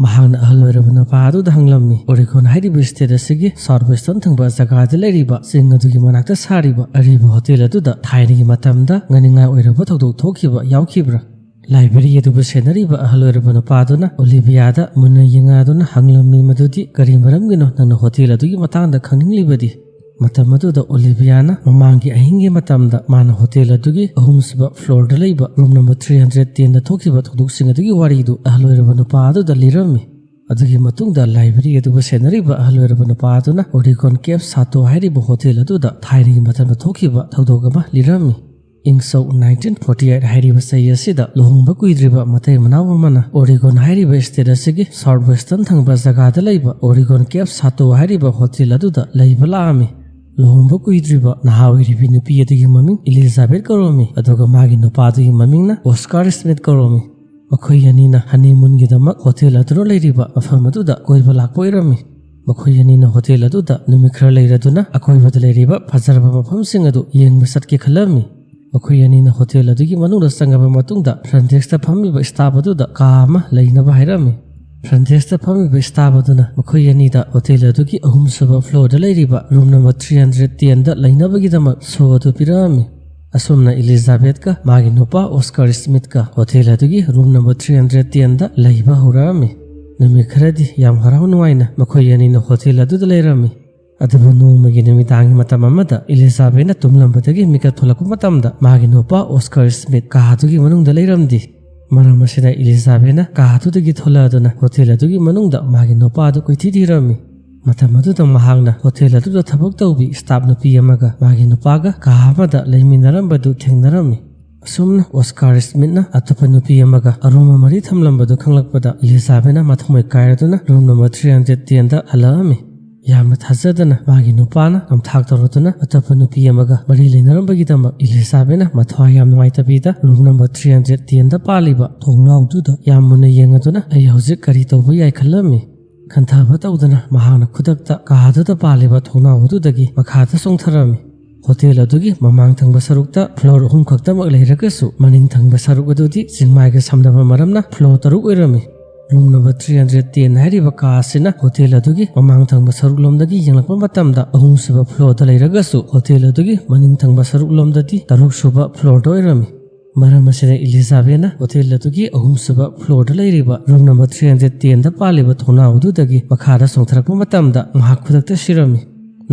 ꯃꯍꯥꯛꯅ ꯑꯍꯜ ꯑꯣꯏꯔꯕ ꯅꯨꯄꯥ ꯑꯗꯨꯗ ꯍꯪꯂꯝꯃꯤ, "ꯑꯣꯔꯤꯒꯣꯟ ꯍꯥꯏꯔꯤꯕ state ꯑꯁꯤꯒꯤ south western ꯊꯪꯕ ꯖꯒꯥꯗ ꯂꯩꯔꯤꯕ ꯆꯤꯡ ꯑꯗꯨꯒꯤ ꯃꯅꯥꯛꯇ ꯁꯥꯔꯤꯕ ꯑꯔꯤꯕ ꯍꯣꯇꯦꯜ ꯑꯗꯨꯗ ꯊꯥꯏꯅꯒꯤ ꯃꯇꯝꯗ ꯉꯥꯅꯤꯡꯉꯥꯏ ꯑꯣꯏꯔꯕ ꯊꯧꯗꯣꯛ ꯊꯣꯛꯈꯤꯕ ꯌꯥꯎꯈꯤꯕ꯭ꯔꯥ?" ꯂꯥꯏꯕ꯭ꯔꯦꯔꯤ ꯑꯗꯨꯕꯨ ꯁꯦꯟꯅꯔꯤꯕ ꯑꯍꯜ ꯑꯣꯏꯔꯕ ꯅꯨꯄꯥꯗꯨꯅ ꯑꯣꯂꯤꯚꯤꯌꯥꯗ ꯃꯨꯟꯅ ꯌꯦꯡꯉꯗꯨꯅ ꯍꯪꯂꯝꯃꯤ ꯃꯗꯨꯗꯤ, "ꯀꯔꯤ ꯃꯔꯝꯒꯤꯅꯣ ꯅꯪꯅ ꯍꯣꯇꯦꯜ ꯑꯗꯨꯒꯤ ꯃꯇꯥꯡꯗ ꯈꯪꯅꯤꯡꯂꯤꯕꯗꯤ?" ꯃꯇꯝ ꯑꯗꯨꯗ ꯑꯣꯂꯤꯚꯤꯌꯥꯅ ꯃꯃꯥꯡꯒꯤ ꯑꯍꯤꯡꯒꯤ ꯃꯇꯝꯗ ꯃꯥꯅ ꯍꯣꯇꯦꯜ ꯑꯗꯨꯒꯤ ꯑꯍꯨꯝꯁꯨꯕ floorꯗ ꯂꯩꯕ room number three hundred tenꯗ ꯊꯣꯛꯈꯤꯕ ꯊꯧꯗꯣꯛꯁꯤꯡ ꯑꯗꯨꯒꯤ ꯋꯥꯔꯤꯗꯨ ꯑꯍꯜ ꯑꯣꯏꯔꯕ ꯅꯨꯄꯥ ꯑꯗꯨꯗ ꯂꯤꯔꯝꯃꯤ꯫ ꯑꯗꯨꯒꯤ ꯃꯇꯨꯡꯗ ꯂꯥꯏꯕ꯭ꯔꯦꯔꯤ ꯑꯗꯨꯕꯨ ꯁꯦꯟꯅꯔꯤꯕ ꯑꯍꯜ ꯑꯣꯏꯔꯕ ꯅꯨꯄꯥ ꯑꯗꯨꯅ ꯑꯣꯔꯤꯒꯣꯟ ꯀꯦꯞ ꯁꯥꯇꯣ ꯍꯥꯏꯔꯤꯕ ꯍꯣꯇꯦꯜ ꯑꯗꯨꯗ ꯊꯥꯏꯅꯒꯤ ꯃꯇꯝꯗ ꯊꯣꯛꯈꯤꯕ ꯊꯧꯗꯣꯛ ꯑꯃ ꯂꯤꯔꯝꯃꯤ꯫ ꯏꯪ ꯁꯣꯛ ꯅꯥꯏꯟꯇꯤꯟ ꯐꯣꯔꯇꯤ ꯑꯩꯠ ꯍꯥꯏꯔꯤꯕ ꯆꯍꯤ ꯑꯁꯤꯗ ꯂꯨꯍꯣꯡꯕ ꯀꯨꯏꯗ꯭ꯔꯤꯕ ꯃꯇꯩ ꯃꯅꯥꯎ ꯑꯃꯅ ꯑꯣꯔꯤꯒꯣꯟ ꯍꯥꯏꯔꯤꯕ ꯁ꯭ꯇꯦꯠ ꯑꯁꯤꯒꯤ ꯁꯥꯎꯠ ꯋꯦꯁꯇꯔꯟ ꯊꯪꯕ ꯖꯒꯥꯗ ꯂꯩꯕ ꯑꯣꯔꯤꯒꯣꯟ ꯀꯦꯞ ꯁꯥꯇꯣ ꯍꯥꯏꯔꯤꯕ ꯍꯣꯇꯦꯜ ꯑꯗꯨꯗ ꯂꯩꯕ ꯂꯥꯛꯑꯝꯃꯤ꯫ ꯂꯨꯍꯣꯡꯕ ꯀꯨꯏꯗ꯭ꯔꯤꯕ ꯅꯍꯥ ꯑꯣꯏꯔꯤꯕꯤ ꯅꯨꯄꯤ ꯑꯗꯨꯒꯤ ꯃꯃꯤꯡ ꯏꯂꯤꯖꯥꯕꯦꯠ ꯀꯧꯔꯝꯃꯤ, ꯑꯗꯨꯒ ꯃꯥꯒꯤ ꯅꯨꯄꯥꯗꯨꯒꯤ ꯃꯃꯤꯡꯅ ꯑꯣꯁꯀꯥꯔ ꯁ꯭ꯃꯤꯠ ꯀꯧꯔꯝꯃꯤ꯫ ꯃꯈꯣꯏ ꯑꯅꯤꯅ ꯍꯅꯤꯃꯨꯟꯒꯤꯗꯃꯛ ꯍꯣꯇꯦꯜ ꯑꯗꯨꯅ ꯂꯩꯔꯤꯕ ꯃꯐꯝ ꯑꯗꯨꯗ ꯀꯣꯏꯕ ꯂꯥꯛꯄ ꯑꯣꯏꯔꯝꯃꯤ꯫ ꯃꯈꯣꯏ ꯑꯅꯤꯅ ꯍꯣꯇꯦꯜ ꯑꯗꯨꯗ ꯅꯨꯃꯤꯠ ꯈꯔ ꯂꯩꯔꯗꯨꯅ ꯑꯀꯣꯏꯕꯗ ꯂꯩꯔꯤꯕ ꯐꯖꯔꯕ ꯃꯐꯝꯁꯤꯡ ꯑꯗꯨ ꯌꯦꯡꯕ ꯆꯠꯀꯦ ꯈꯜꯂꯝꯃꯤ꯫ ꯃꯈꯣꯏ ꯑꯅꯤꯅ ꯍꯣꯇꯦꯜ ꯑꯗꯨꯒꯤ ꯃꯅꯨꯡꯗ ꯆꯪꯉꯕ ꯃꯇꯨꯡꯗ ꯐ꯭ꯔꯟ ꯗꯦꯁꯛꯇ ꯐꯝꯂꯤꯕ ꯁ꯭ꯇꯥꯐ ꯑꯗꯨꯗ ꯀꯥ ꯑꯃ ꯂꯩꯅꯕ ꯍꯥꯏꯔꯝꯃꯤ꯫ ꯐ꯭ꯔꯟ ꯗꯦꯁꯛꯇ ꯐꯝꯂꯤꯕ ꯁ꯭ꯇꯥꯐ ꯑꯗꯨꯅ ꯃꯈꯣꯏ ꯑꯅꯤꯗ ꯍꯣꯇꯦꯜ ꯑꯗꯨꯒꯤ ꯑꯍꯨꯝꯁꯨꯕ ꯐ꯭ꯂꯣꯔꯗ ꯂꯩꯔꯤꯕ ꯔꯨꯝ ꯅꯝꯕꯔ ꯊ꯭ꯔꯤ ꯍꯟꯗ꯭ꯔꯦꯠ ꯇꯦꯟꯗ ꯂꯩꯅꯕꯒꯤꯗꯃꯛ ꯁꯣ ꯑꯗꯨ ꯄꯤꯔꯛꯑꯝꯃꯤ꯫ ꯑꯁꯨꯝꯅ ꯏꯂꯤꯖꯥꯕꯦꯠꯀ ꯃꯥꯒꯤ ꯅꯨꯄꯥ ꯑꯣꯁꯀꯥꯔ ꯁ꯭ꯃꯤꯠꯀ ꯍꯣꯇꯦꯜ ꯑꯗꯨꯒꯤ ꯔꯨꯝ ꯅꯝꯕꯔ ꯊ꯭ꯔꯤ ꯍꯟꯗ꯭ꯔꯦꯠ ꯇꯦꯟꯗ ꯂꯩꯕ ꯍꯧꯔꯛꯑꯝꯃꯤ꯫ ꯅꯨꯃꯤꯠ ꯈꯔꯗꯤ ꯌꯥꯝ ꯍꯔꯥꯎ ꯅꯨꯡꯉꯥꯏꯅ ꯃꯈꯣꯏ ꯑꯅꯤꯅ ꯍꯣꯇꯦꯜ ꯑꯗꯨꯗ ꯂꯩꯔꯝꯃꯤ꯫ ꯑꯗꯨꯕꯨ ꯅꯣꯡꯃꯒꯤ ꯅꯨꯃꯤꯗꯥꯡꯒꯤ ꯃꯇꯝ ꯑꯃꯗ ꯏꯂꯤꯖꯥꯕꯦꯠꯅ ꯇꯨꯝꯂꯝꯕꯗꯒꯤ ꯃꯤꯀꯞ ꯊꯣꯛꯂꯛꯄ ꯃꯇꯝꯗ ꯃꯥꯒꯤ ꯅꯨꯄꯥ ꯑꯣꯁꯀꯥꯔ ꯁ꯭ꯃꯤꯠ ꯀꯥ ꯑꯗꯨꯒꯤ ꯃꯅꯨꯡꯗ ꯂꯩꯔꯝꯗꯦ꯫ ꯃꯔꯝ ꯑꯁꯤꯅ ꯏꯂꯤꯖꯥꯕꯦꯠꯅ ꯀꯥ ꯑꯗꯨꯗꯒꯤ ꯊꯣꯛꯂꯛꯑꯗꯨꯅ ꯍꯣꯇꯦꯜ ꯑꯗꯨꯒꯤ ꯃꯅꯨꯡꯗ ꯃꯥꯒꯤ ꯅꯨꯄꯥ ꯑꯗꯨ ꯀꯣꯏꯊꯤ ꯊꯤꯔꯝꯃꯤ꯫ ꯃꯇꯝ ꯑꯗꯨꯗ ꯃꯍꯥꯛꯅ ꯍꯣꯇꯦꯜ ꯑꯗꯨꯗ ꯊꯕꯛ ꯇꯧꯕꯤ ꯁ꯭ꯇꯥꯐ ꯅꯨꯄꯤ ꯑꯃꯒ ꯃꯥꯒꯤ ꯅꯨꯄꯥꯒ ꯀꯥ ꯑꯃꯗ ꯂꯩꯃꯤꯟꯅꯔꯝꯕꯗꯨ ꯊꯦꯡꯅꯔꯝꯃꯤ꯫ ꯑꯁꯨꯝꯅ ꯑꯣꯁꯀꯥꯔ ꯁ꯭ꯃꯤꯠꯅ ꯑꯇꯣꯞꯄ ꯅꯨꯄꯤ ꯑꯃꯒ ꯑꯔꯨꯝꯕ ꯃꯔꯤ ꯊꯝꯂꯝꯕꯗꯨ ꯈꯪꯂꯛꯄꯗ ꯏꯂꯤꯖꯥꯕꯦꯠꯅ ꯃꯊꯃꯣꯏ ꯀꯥꯏꯔꯗꯨꯅ ꯔꯨꯝ ꯅꯝꯕꯔ ꯊ꯭ꯔꯤ ꯍꯟꯗ꯭ꯔꯦꯠ ꯇꯦꯟꯗ ꯍꯜꯂꯛꯑꯝꯃꯤ꯫ ꯌꯥꯝꯅ ꯊꯥꯖꯗꯅ ꯃꯥꯒꯤ ꯅꯨꯄꯥꯅ ꯅꯝꯊꯥꯛ ꯇꯧꯔꯗꯨꯅ ꯑꯇꯣꯞꯄ ꯅꯨꯄꯤ ꯑꯃꯒ ꯃꯔꯤ ꯂꯩꯅꯔꯝꯕꯒꯤꯗꯃꯛ ꯏꯂꯤꯖꯥꯕꯦꯠꯅ ꯃꯊ꯭ꯋꯥꯏ ꯌꯥꯝ ꯅꯨꯡꯉꯥꯏꯇꯕꯤꯗ ꯔꯨꯝ ꯅꯝꯕꯔ ꯊ꯭ꯔꯤ ꯍꯟꯗ꯭ꯔꯦꯠ ꯇꯦꯟꯗ ꯄꯥꯜꯂꯤꯕ ꯊꯣꯡꯅꯥꯎꯗꯨꯗ ꯌꯥꯝ ꯃꯨꯟꯅ ꯌꯦꯡꯉꯗꯨꯅ "ꯑꯩ ꯍꯧꯖꯤꯛ ꯀꯔꯤ ꯇꯧꯕ ꯌꯥꯏ?" ꯈꯜꯂꯝꯃꯤ꯫ ꯈꯟꯊꯕ ꯇꯧꯗꯅ ꯃꯍꯥꯛꯅ ꯈꯨꯗꯛꯇ ꯀꯥ ꯑꯗꯨꯗ ꯄꯥꯜꯂꯤꯕ ꯊꯣꯡꯅꯥꯎ ꯑꯗꯨꯗꯒꯤ ꯃꯈꯥꯗ ꯆꯣꯡꯊꯔꯝꯃꯤ꯫ ꯍꯣꯇꯦꯜ ꯑꯗꯨꯒꯤ ꯃꯃꯥꯡ ꯊꯪꯕ ꯁꯔꯨꯛꯇ ꯐ꯭ꯂꯣꯔ ꯑꯍꯨꯝ ꯈꯛꯇꯃꯛ ꯂꯩꯔꯒꯁꯨ, ꯃꯅꯤꯡ ꯊꯪꯕ ꯁꯔꯨꯛ ꯑꯗꯨꯗꯤ ꯆꯤꯡꯃꯥꯏꯒ ꯁꯝꯅꯕ ꯃꯔꯝꯅ ꯐ꯭ꯂꯣꯔ ꯇꯔꯨꯛ ꯑꯣꯏꯔꯝꯃꯤ꯫ Room number three hundred ten ꯍꯥꯏꯔꯤꯕ ꯀꯥ ꯑꯁꯤꯅ ꯍꯣꯇꯦꯜ ꯑꯗꯨꯒꯤ ꯃꯃꯥꯡ ꯊꯪꯕ ꯁꯔꯨꯛꯂꯣꯝꯗꯒꯤ ꯌꯦꯡꯂꯛꯄ ꯃꯇꯝꯗ ꯑꯍꯨꯝꯁꯨꯕ ꯐ꯭ꯂꯣꯔꯗ ꯂꯩꯔꯒꯁꯨ, ꯍꯣꯇꯦꯜ ꯑꯗꯨꯒꯤ ꯃꯅꯤꯡ ꯊꯪꯕ ꯁꯔꯨꯛꯂꯣꯝꯗꯗꯤ ꯇꯔꯨꯛꯁꯨꯕ ꯐ꯭ꯂꯣꯔꯗ ꯑꯣꯏꯔꯝꯃꯤ꯫ ꯃꯔꯝ ꯑꯁꯤꯅ ꯏꯂꯤꯖꯥꯕꯦꯠꯅ ꯍꯣꯇꯦꯜ ꯑꯗꯨꯒꯤ ꯑꯍꯨꯝꯁꯨꯕ ꯐ꯭ꯂꯣꯔꯗ ꯂꯩꯔꯤꯕ ꯔꯨꯝ ꯅꯝꯕꯔ ꯊ꯭ꯔꯤ ꯍꯟꯗ꯭ꯔꯦꯠ ꯇꯦꯟꯗ ꯄꯥꯜꯂꯤꯕ ꯊꯣꯡꯅꯥꯎ ꯑꯗꯨꯗꯒꯤ ꯃꯈꯥꯗ ꯆꯣꯡꯊꯔꯛꯄ ꯃꯇꯝꯗ ꯃꯍꯥꯛ ꯈꯨꯗꯛꯇ ꯁꯤꯔꯝꯃꯤ꯫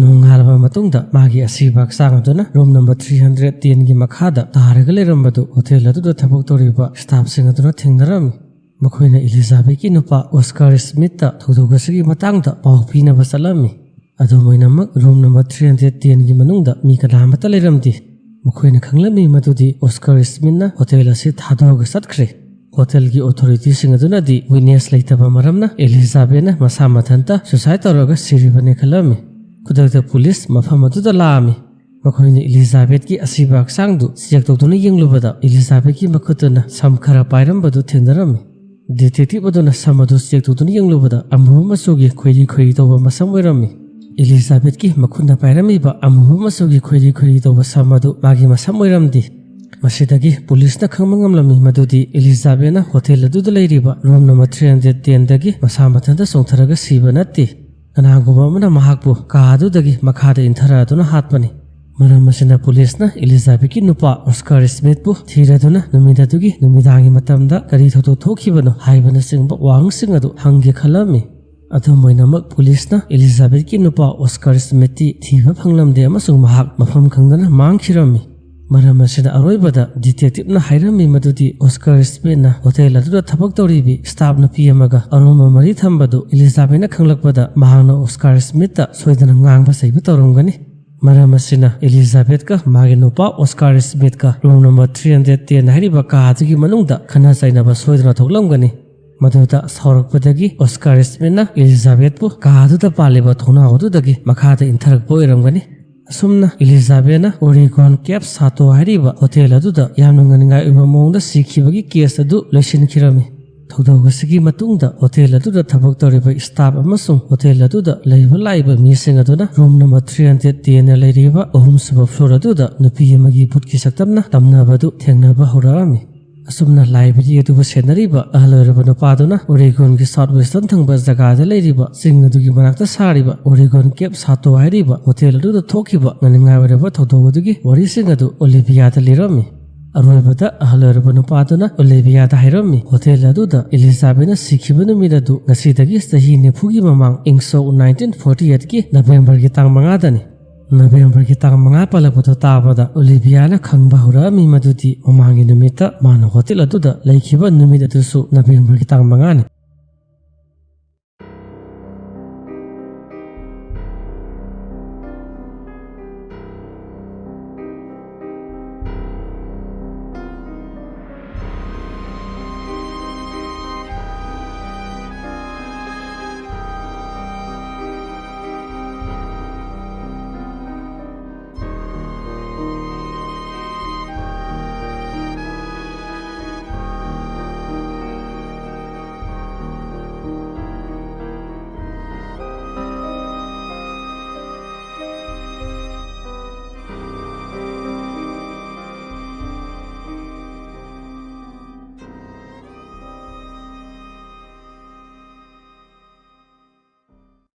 ꯅꯣꯡꯉꯥꯜꯂꯕ ꯃꯇꯨꯡꯗ ꯃꯥꯒꯤ ꯑꯁꯤꯕ ꯍꯛꯆꯥꯡ ꯑꯗꯨꯅ ꯔꯨꯝ ꯅꯝꯕꯔ ꯊ꯭ꯔꯤ ꯍꯟꯗ꯭ꯔꯦꯠ ꯇꯦꯟꯒꯤ ꯃꯈꯥꯗ ꯇꯥꯔꯒ ꯂꯩꯔꯝꯕꯗꯨ ꯍꯣꯇꯦꯜ ꯑꯗꯨꯗ ꯊꯕꯛ ꯇꯧꯔꯤꯕ ꯁ꯭ꯇꯥꯐꯁꯤꯡ ꯑꯗꯨꯅ ꯊꯦꯡꯅꯔꯝꯃꯤ꯫ ꯃꯈꯣꯏꯅ ꯏꯂꯤꯖꯥꯕꯦꯠꯀꯤ ꯅꯨꯄꯥ ꯑꯣꯁꯀꯥꯔ ꯁ꯭ꯃꯤꯠꯇ ꯊꯧꯗꯣꯛ ꯑꯁꯤꯒꯤ ꯃꯇꯥꯡꯗ ꯄꯥꯎ ꯄꯤꯅꯕ ꯆꯠꯂꯝꯃꯤ꯫ ꯑꯗꯨꯝ ꯑꯣꯏꯅꯃꯛ, ꯔꯨꯝ ꯅꯝꯕꯔ ꯊ꯭ꯔꯤ ꯍꯟꯗ꯭ꯔꯦꯠ ꯇꯦꯟꯒꯤ ꯃꯅꯨꯡꯗ ꯃꯤ ꯀꯅꯥ ꯑꯃꯠꯇ ꯂꯩꯔꯝꯗꯦ꯫ ꯃꯈꯣꯏꯅ ꯈꯪꯂꯝꯃꯤ ꯃꯗꯨꯗꯤ ꯑꯣꯁꯀꯥꯔ ꯁ꯭ꯃꯤꯠꯅ ꯍꯣꯇꯦꯜ ꯑꯁꯤ ꯊꯥꯗꯣꯛꯑꯒ ꯆꯠꯈ꯭ꯔꯦ꯫ ꯍꯣꯇꯦꯜꯒꯤ ꯑꯣꯊꯣꯔꯤꯇꯤꯁꯤꯡ ꯑꯗꯨꯅꯗꯤ ꯋꯤꯠꯅꯦꯁ ꯂꯩꯇꯕ ꯃꯔꯝꯅ ꯑꯦꯂꯤꯖꯥꯕꯦꯠꯅ ꯃꯁꯥ ꯃꯊꯟꯇ ꯁꯨꯁꯥꯏꯗ ꯇꯧꯔꯒ ꯁꯤꯔꯤꯕꯅꯤ ꯈꯜꯂꯝꯃꯤ꯫ ꯈꯨꯗꯛꯇ ꯄꯨꯂꯤꯁ ꯃꯐꯝ ꯑꯗꯨꯗ ꯂꯥꯛꯑꯝꯃꯤ꯫ ꯃꯈꯣꯏꯅ ꯑꯦꯂꯤꯖꯥꯕꯦꯠꯀꯤ ꯑꯁꯤꯕ ꯍꯛꯆꯥꯡꯗꯨ ꯆꯦꯛ ꯇꯧꯗꯨꯅ ꯌꯦꯡꯂꯨꯕꯗ ꯑꯦꯂꯤꯖꯥꯕꯦꯠꯀꯤ ꯃꯈꯨꯠꯇꯨꯅ ꯁꯝ ꯈꯔ ꯄꯥꯏꯔꯝꯕꯗꯨ ꯊꯦꯡꯅꯔꯝꯃꯤ꯫ ꯗꯤꯇꯦꯛꯇꯤꯚ ꯑꯗꯨꯅ ꯁꯝ ꯑꯗꯨ ꯆꯦꯛ ꯇꯧꯗꯨꯅ ꯌꯦꯡꯂꯨꯕꯗ ꯑꯃꯨꯕ ꯃꯆꯨꯒꯤ ꯈꯣꯏꯔꯤ ꯈꯣꯏꯔꯤ ꯇꯧꯕ ꯃꯁꯝ ꯑꯣꯏꯔꯝꯃꯤ꯫ ꯑꯦꯂꯤꯖꯥꯕꯦꯠꯀꯤ ꯃꯈꯨꯠꯅ ꯄꯥꯏꯔꯝꯃꯤꯕ ꯑꯃꯨꯕ ꯃꯆꯨꯒꯤ ꯈꯣꯏꯔꯤ ꯈꯣꯏꯔꯤ ꯇꯧꯕ ꯁꯝ ꯑꯗꯨ ꯃꯥꯒꯤ ꯃꯁꯝ ꯑꯣꯏꯔꯝꯗꯦ꯫ ꯃꯁꯤꯗꯒꯤ ꯄꯨꯂꯤꯁꯅ ꯈꯪꯕ ꯉꯝꯂꯝꯃꯤ ꯃꯗꯨꯗꯤ ꯑꯦꯂꯤꯖꯥꯕꯦꯠꯅ ꯍꯣꯇꯦꯜ ꯑꯗꯨꯗ ꯂꯩꯔꯤꯕ ꯔꯨꯝ ꯅꯝꯕꯔ ꯊ꯭ꯔꯤ ꯍꯟꯗ꯭ꯔꯦꯠ ꯇꯦꯟꯗꯒꯤ ꯃꯁꯥ ꯃꯊꯟꯇ ꯆꯣꯡꯊꯔꯒ ꯁꯤꯕ ꯅꯠꯇꯦ꯫ ꯀꯅꯥꯒꯨꯝꯕ ꯑꯃꯅ ꯃꯍꯥꯛꯄꯨ ꯀꯥ ꯑꯗꯨꯗꯒꯤ ꯃꯈꯥꯗ ꯏꯟꯊꯔꯛꯇꯨꯅ ꯍꯥꯠꯄꯅꯤ꯫ ꯃꯔꯝ ꯑꯁꯤꯅ ꯄꯨꯂꯤꯁꯅ ꯑꯦꯂꯤꯖꯥꯕꯦꯠꯀꯤ ꯅꯨꯄꯥ ꯑꯣꯁꯀꯥꯔ ꯁ꯭ꯃꯤꯠꯄꯨ ꯊꯤꯔꯗꯨꯅ ꯅꯨꯃꯤꯠ ꯑꯗꯨꯒꯤ ꯅꯨꯃꯤꯗꯥꯡꯒꯤ ꯃꯇꯝꯗ ꯀꯔꯤ ꯊꯧꯗꯣꯛ ꯊꯣꯛꯈꯤꯕꯅꯣ ꯍꯥꯏꯕꯅꯆꯤꯡꯕ ꯋꯥꯍꯪꯁꯤꯡ ꯑꯗꯨ ꯍꯪꯒꯦ ꯈꯜꯂꯝꯃꯤ꯫ ꯑꯗꯨꯝ ꯑꯣꯏꯅꯃꯛ, ꯄꯨꯂꯤꯁꯅ ꯑꯦꯂꯤꯖꯥꯕꯦꯠꯀꯤ ꯅꯨꯄꯥ ꯑꯣꯁꯀꯥꯔ ꯁ꯭ꯃꯤꯠꯇꯤ ꯊꯤꯕ ꯐꯪꯂꯝꯗꯦ ꯑꯃꯁꯨꯡ ꯃꯍꯥꯛ ꯃꯐꯝ ꯈꯪꯗꯅ ꯃꯥꯡꯈꯤꯔꯝꯃꯤ꯫ ꯃꯔꯝ ꯑꯁꯤꯅ ꯑꯔꯣꯏꯕꯗ ꯗꯤꯇꯦꯛꯇꯤꯚꯅ ꯍꯥꯏꯔꯝꯃꯤ ꯃꯗꯨꯗꯤ ꯑꯣꯁꯀꯥꯔ ꯁ꯭ꯃꯤꯠꯅ ꯍꯣꯇꯦꯜ ꯑꯗꯨꯗ ꯊꯕꯛ ꯇꯧꯔꯤꯕꯤ ꯁ꯭ꯇꯥꯐ ꯅꯨꯄꯤ ꯑꯃꯒ ꯑꯔꯨꯝꯕ ꯃꯔꯤ ꯊꯝꯕꯗꯨ ꯑꯦꯂꯤꯖꯥꯕꯦꯠꯅ ꯈꯪꯂꯛꯄꯗ ꯃꯍꯥꯛꯅ ꯑꯣꯁꯀꯥꯔ ꯁ꯭ꯃꯤꯠꯇ ꯁꯣꯏꯗꯅ ꯉꯥꯡꯕ ꯆꯩꯕ ꯇꯧꯔꯝꯒꯅꯤ꯫ ꯃꯔꯝ ꯑꯁꯤꯅ ꯑꯦꯂꯤꯖꯥꯕꯦꯠꯀ ꯃꯥꯒꯤ ꯅꯨꯄꯥ ꯑꯣꯁꯀꯥꯔ ꯁ꯭ꯃꯤꯠꯀ room number three hundred ten ꯍꯥꯏꯔꯤꯕ ꯀꯥ ꯑꯗꯨꯒꯤ ꯃꯅꯨꯡꯗ ꯈꯠꯅ ꯆꯩꯅꯕ ꯁꯣꯏꯗꯅ ꯊꯣꯛꯂꯝꯒꯅꯤ꯫ ꯃꯗꯨꯗ ꯁꯥꯎꯔꯛꯄꯗꯒꯤ ꯑꯣꯁꯀꯥꯔ ꯁ꯭ꯃꯤꯠꯅ ꯑꯦꯂꯤꯖꯥꯕꯦꯠꯄꯨ ꯀꯥ ꯑꯗꯨꯗ ꯄꯥꯜꯂꯤꯕ ꯊꯣꯡꯅꯥꯎ ꯑꯗꯨꯗꯒꯤ ꯃꯈꯥꯗ ꯏꯟꯊꯔꯛꯄ ꯑꯣꯏꯔꯝꯒꯅꯤ꯫ ꯑꯁꯨꯝꯅ ꯑꯦꯂꯤꯖꯥꯕꯦꯠꯅ ꯑꯣꯔꯦꯒꯣꯟ ꯀꯦꯞ ꯁꯥꯇꯣ ꯍꯥꯏꯔꯤꯕ ꯍꯣꯇꯦꯜ ꯑꯗꯨꯗ ꯌꯥꯝꯅ ꯉꯥꯅꯤꯡꯉꯥꯏ ꯑꯣꯏꯕ ꯃꯑꯣꯡꯗ ꯁꯤꯈꯤꯕꯒꯤ ꯀꯦꯁ ꯑꯗꯨ ꯂꯣꯏꯁꯤꯟꯈꯤꯔꯝꯃꯤ꯫ ꯊꯧꯗꯣꯛ ꯑꯁꯤꯒꯤ ꯃꯇꯨꯡꯗ ꯍꯣꯇꯦꯜ ꯑꯗꯨꯗ ꯊꯕꯛ ꯇꯧꯔꯤꯕ ꯁ꯭ꯇꯥꯐ ꯑꯃꯁꯨꯡ ꯍꯣꯇꯦꯜ ꯑꯗꯨꯗ ꯂꯩꯕ ꯂꯥꯛꯏꯕ ꯃꯤꯁꯤꯡ ꯑꯗꯨꯅ ꯔꯨꯝ ꯅꯝꯕꯔ ꯊ꯭ꯔꯤ ꯍꯟꯗ꯭ꯔꯦꯠ ꯇꯦꯟꯅ ꯂꯩꯔꯤꯕ ꯑꯍꯨꯝꯁꯨꯕ ꯐ꯭ꯂꯣꯔ ꯑꯗꯨꯗ ꯅꯨꯄꯤ ꯑꯃꯒꯤ ꯚꯨꯠꯀꯤ ꯁꯛꯇꯝꯅ ꯇꯝꯅꯕꯗꯨ ꯊꯦꯡꯅꯕ ꯍꯧꯔꯛꯑꯝꯃꯤ꯫ ꯑꯁꯨꯝꯅ ꯂꯥꯏꯕ꯭ꯔꯦꯔꯤ ꯑꯗꯨꯕꯨ ꯁꯦꯟꯅꯔꯤꯕ ꯑꯍꯜ ꯑꯣꯏꯔꯕ ꯅꯨꯄꯥꯗꯨꯅ ꯑꯣꯔꯦꯒꯣꯟꯒꯤ ꯁꯥꯎꯠ ꯋꯦꯁꯇꯔꯟ ꯊꯪꯕ ꯖꯒꯥꯗ ꯂꯩꯔꯤꯕ ꯆꯤꯡ ꯑꯗꯨꯒꯤ ꯃꯅꯥꯛꯇ ꯁꯥꯔꯤꯕ ꯑꯣꯔꯦꯒꯣꯟ ꯀꯦꯞ ꯁꯥꯇꯣ ꯍꯥꯏꯔꯤꯕ ꯍꯣꯇꯦꯜ ꯑꯗꯨꯗ ꯊꯣꯛꯈꯤꯕ ꯉꯥꯅꯤꯡꯉꯥꯏ ꯑꯣꯏꯔꯕ ꯊꯧꯗꯣꯛ ꯑꯗꯨꯒꯤ ꯋꯥꯔꯤꯁꯤꯡ ꯑꯗꯨ ꯑꯣꯂꯤꯚꯤꯌꯥꯗ ꯂꯤꯔꯝꯃꯤ꯫ ꯑꯔꯣꯏꯕꯗ ꯑꯍꯜ ꯑꯣꯏꯔꯕ ꯅꯨꯄꯥꯗꯨꯅ ꯑꯣꯂꯤꯚꯤꯌꯥꯗ ꯍꯥꯏꯔꯝꯃꯤ, ꯍꯣꯇꯦꯜ ꯑꯗꯨꯗ ꯑꯦꯂꯤꯖꯥꯕꯦꯠꯅ ꯁꯤꯈꯤꯕ ꯅꯨꯃꯤꯠ ꯑꯗꯨ ꯉꯁꯤꯗꯒꯤ ꯆꯍꯤ ꯅꯤꯐꯨꯒꯤ ꯃꯃꯥꯡ ꯏꯪ ꯁꯣꯛ ꯅꯥꯏꯟꯇꯤꯟ ꯐꯣꯔꯇꯤ ꯑꯩꯠꯀꯤ ꯅꯕꯦꯝꯕꯔꯒꯤ ꯇꯥꯡ ꯃꯉꯥꯗꯅꯤ꯫ ꯅꯕꯦꯝꯕꯔꯒꯤ ꯇꯥꯡ ꯃꯉꯥ ꯄꯜꯂꯛꯄꯗꯨ ꯇꯥꯕꯗ ꯑꯣꯂꯤꯚꯤꯌꯥꯅ ꯈꯪꯕ ꯍꯧꯔꯛꯑꯝꯃꯤ ꯃꯗꯨꯗꯤ ꯃꯃꯥꯡꯒꯤ ꯅꯨꯃꯤꯠꯇ ꯃꯥꯅ ꯍꯣꯇꯦꯜ ꯑꯗꯨꯗ ꯂꯩꯈꯤꯕ ꯅꯨꯃꯤꯠ ꯑꯗꯨꯁꯨ ꯅꯕꯦꯝꯕꯔꯒꯤ ꯇꯥꯡ ꯃꯉꯥꯅꯤ꯫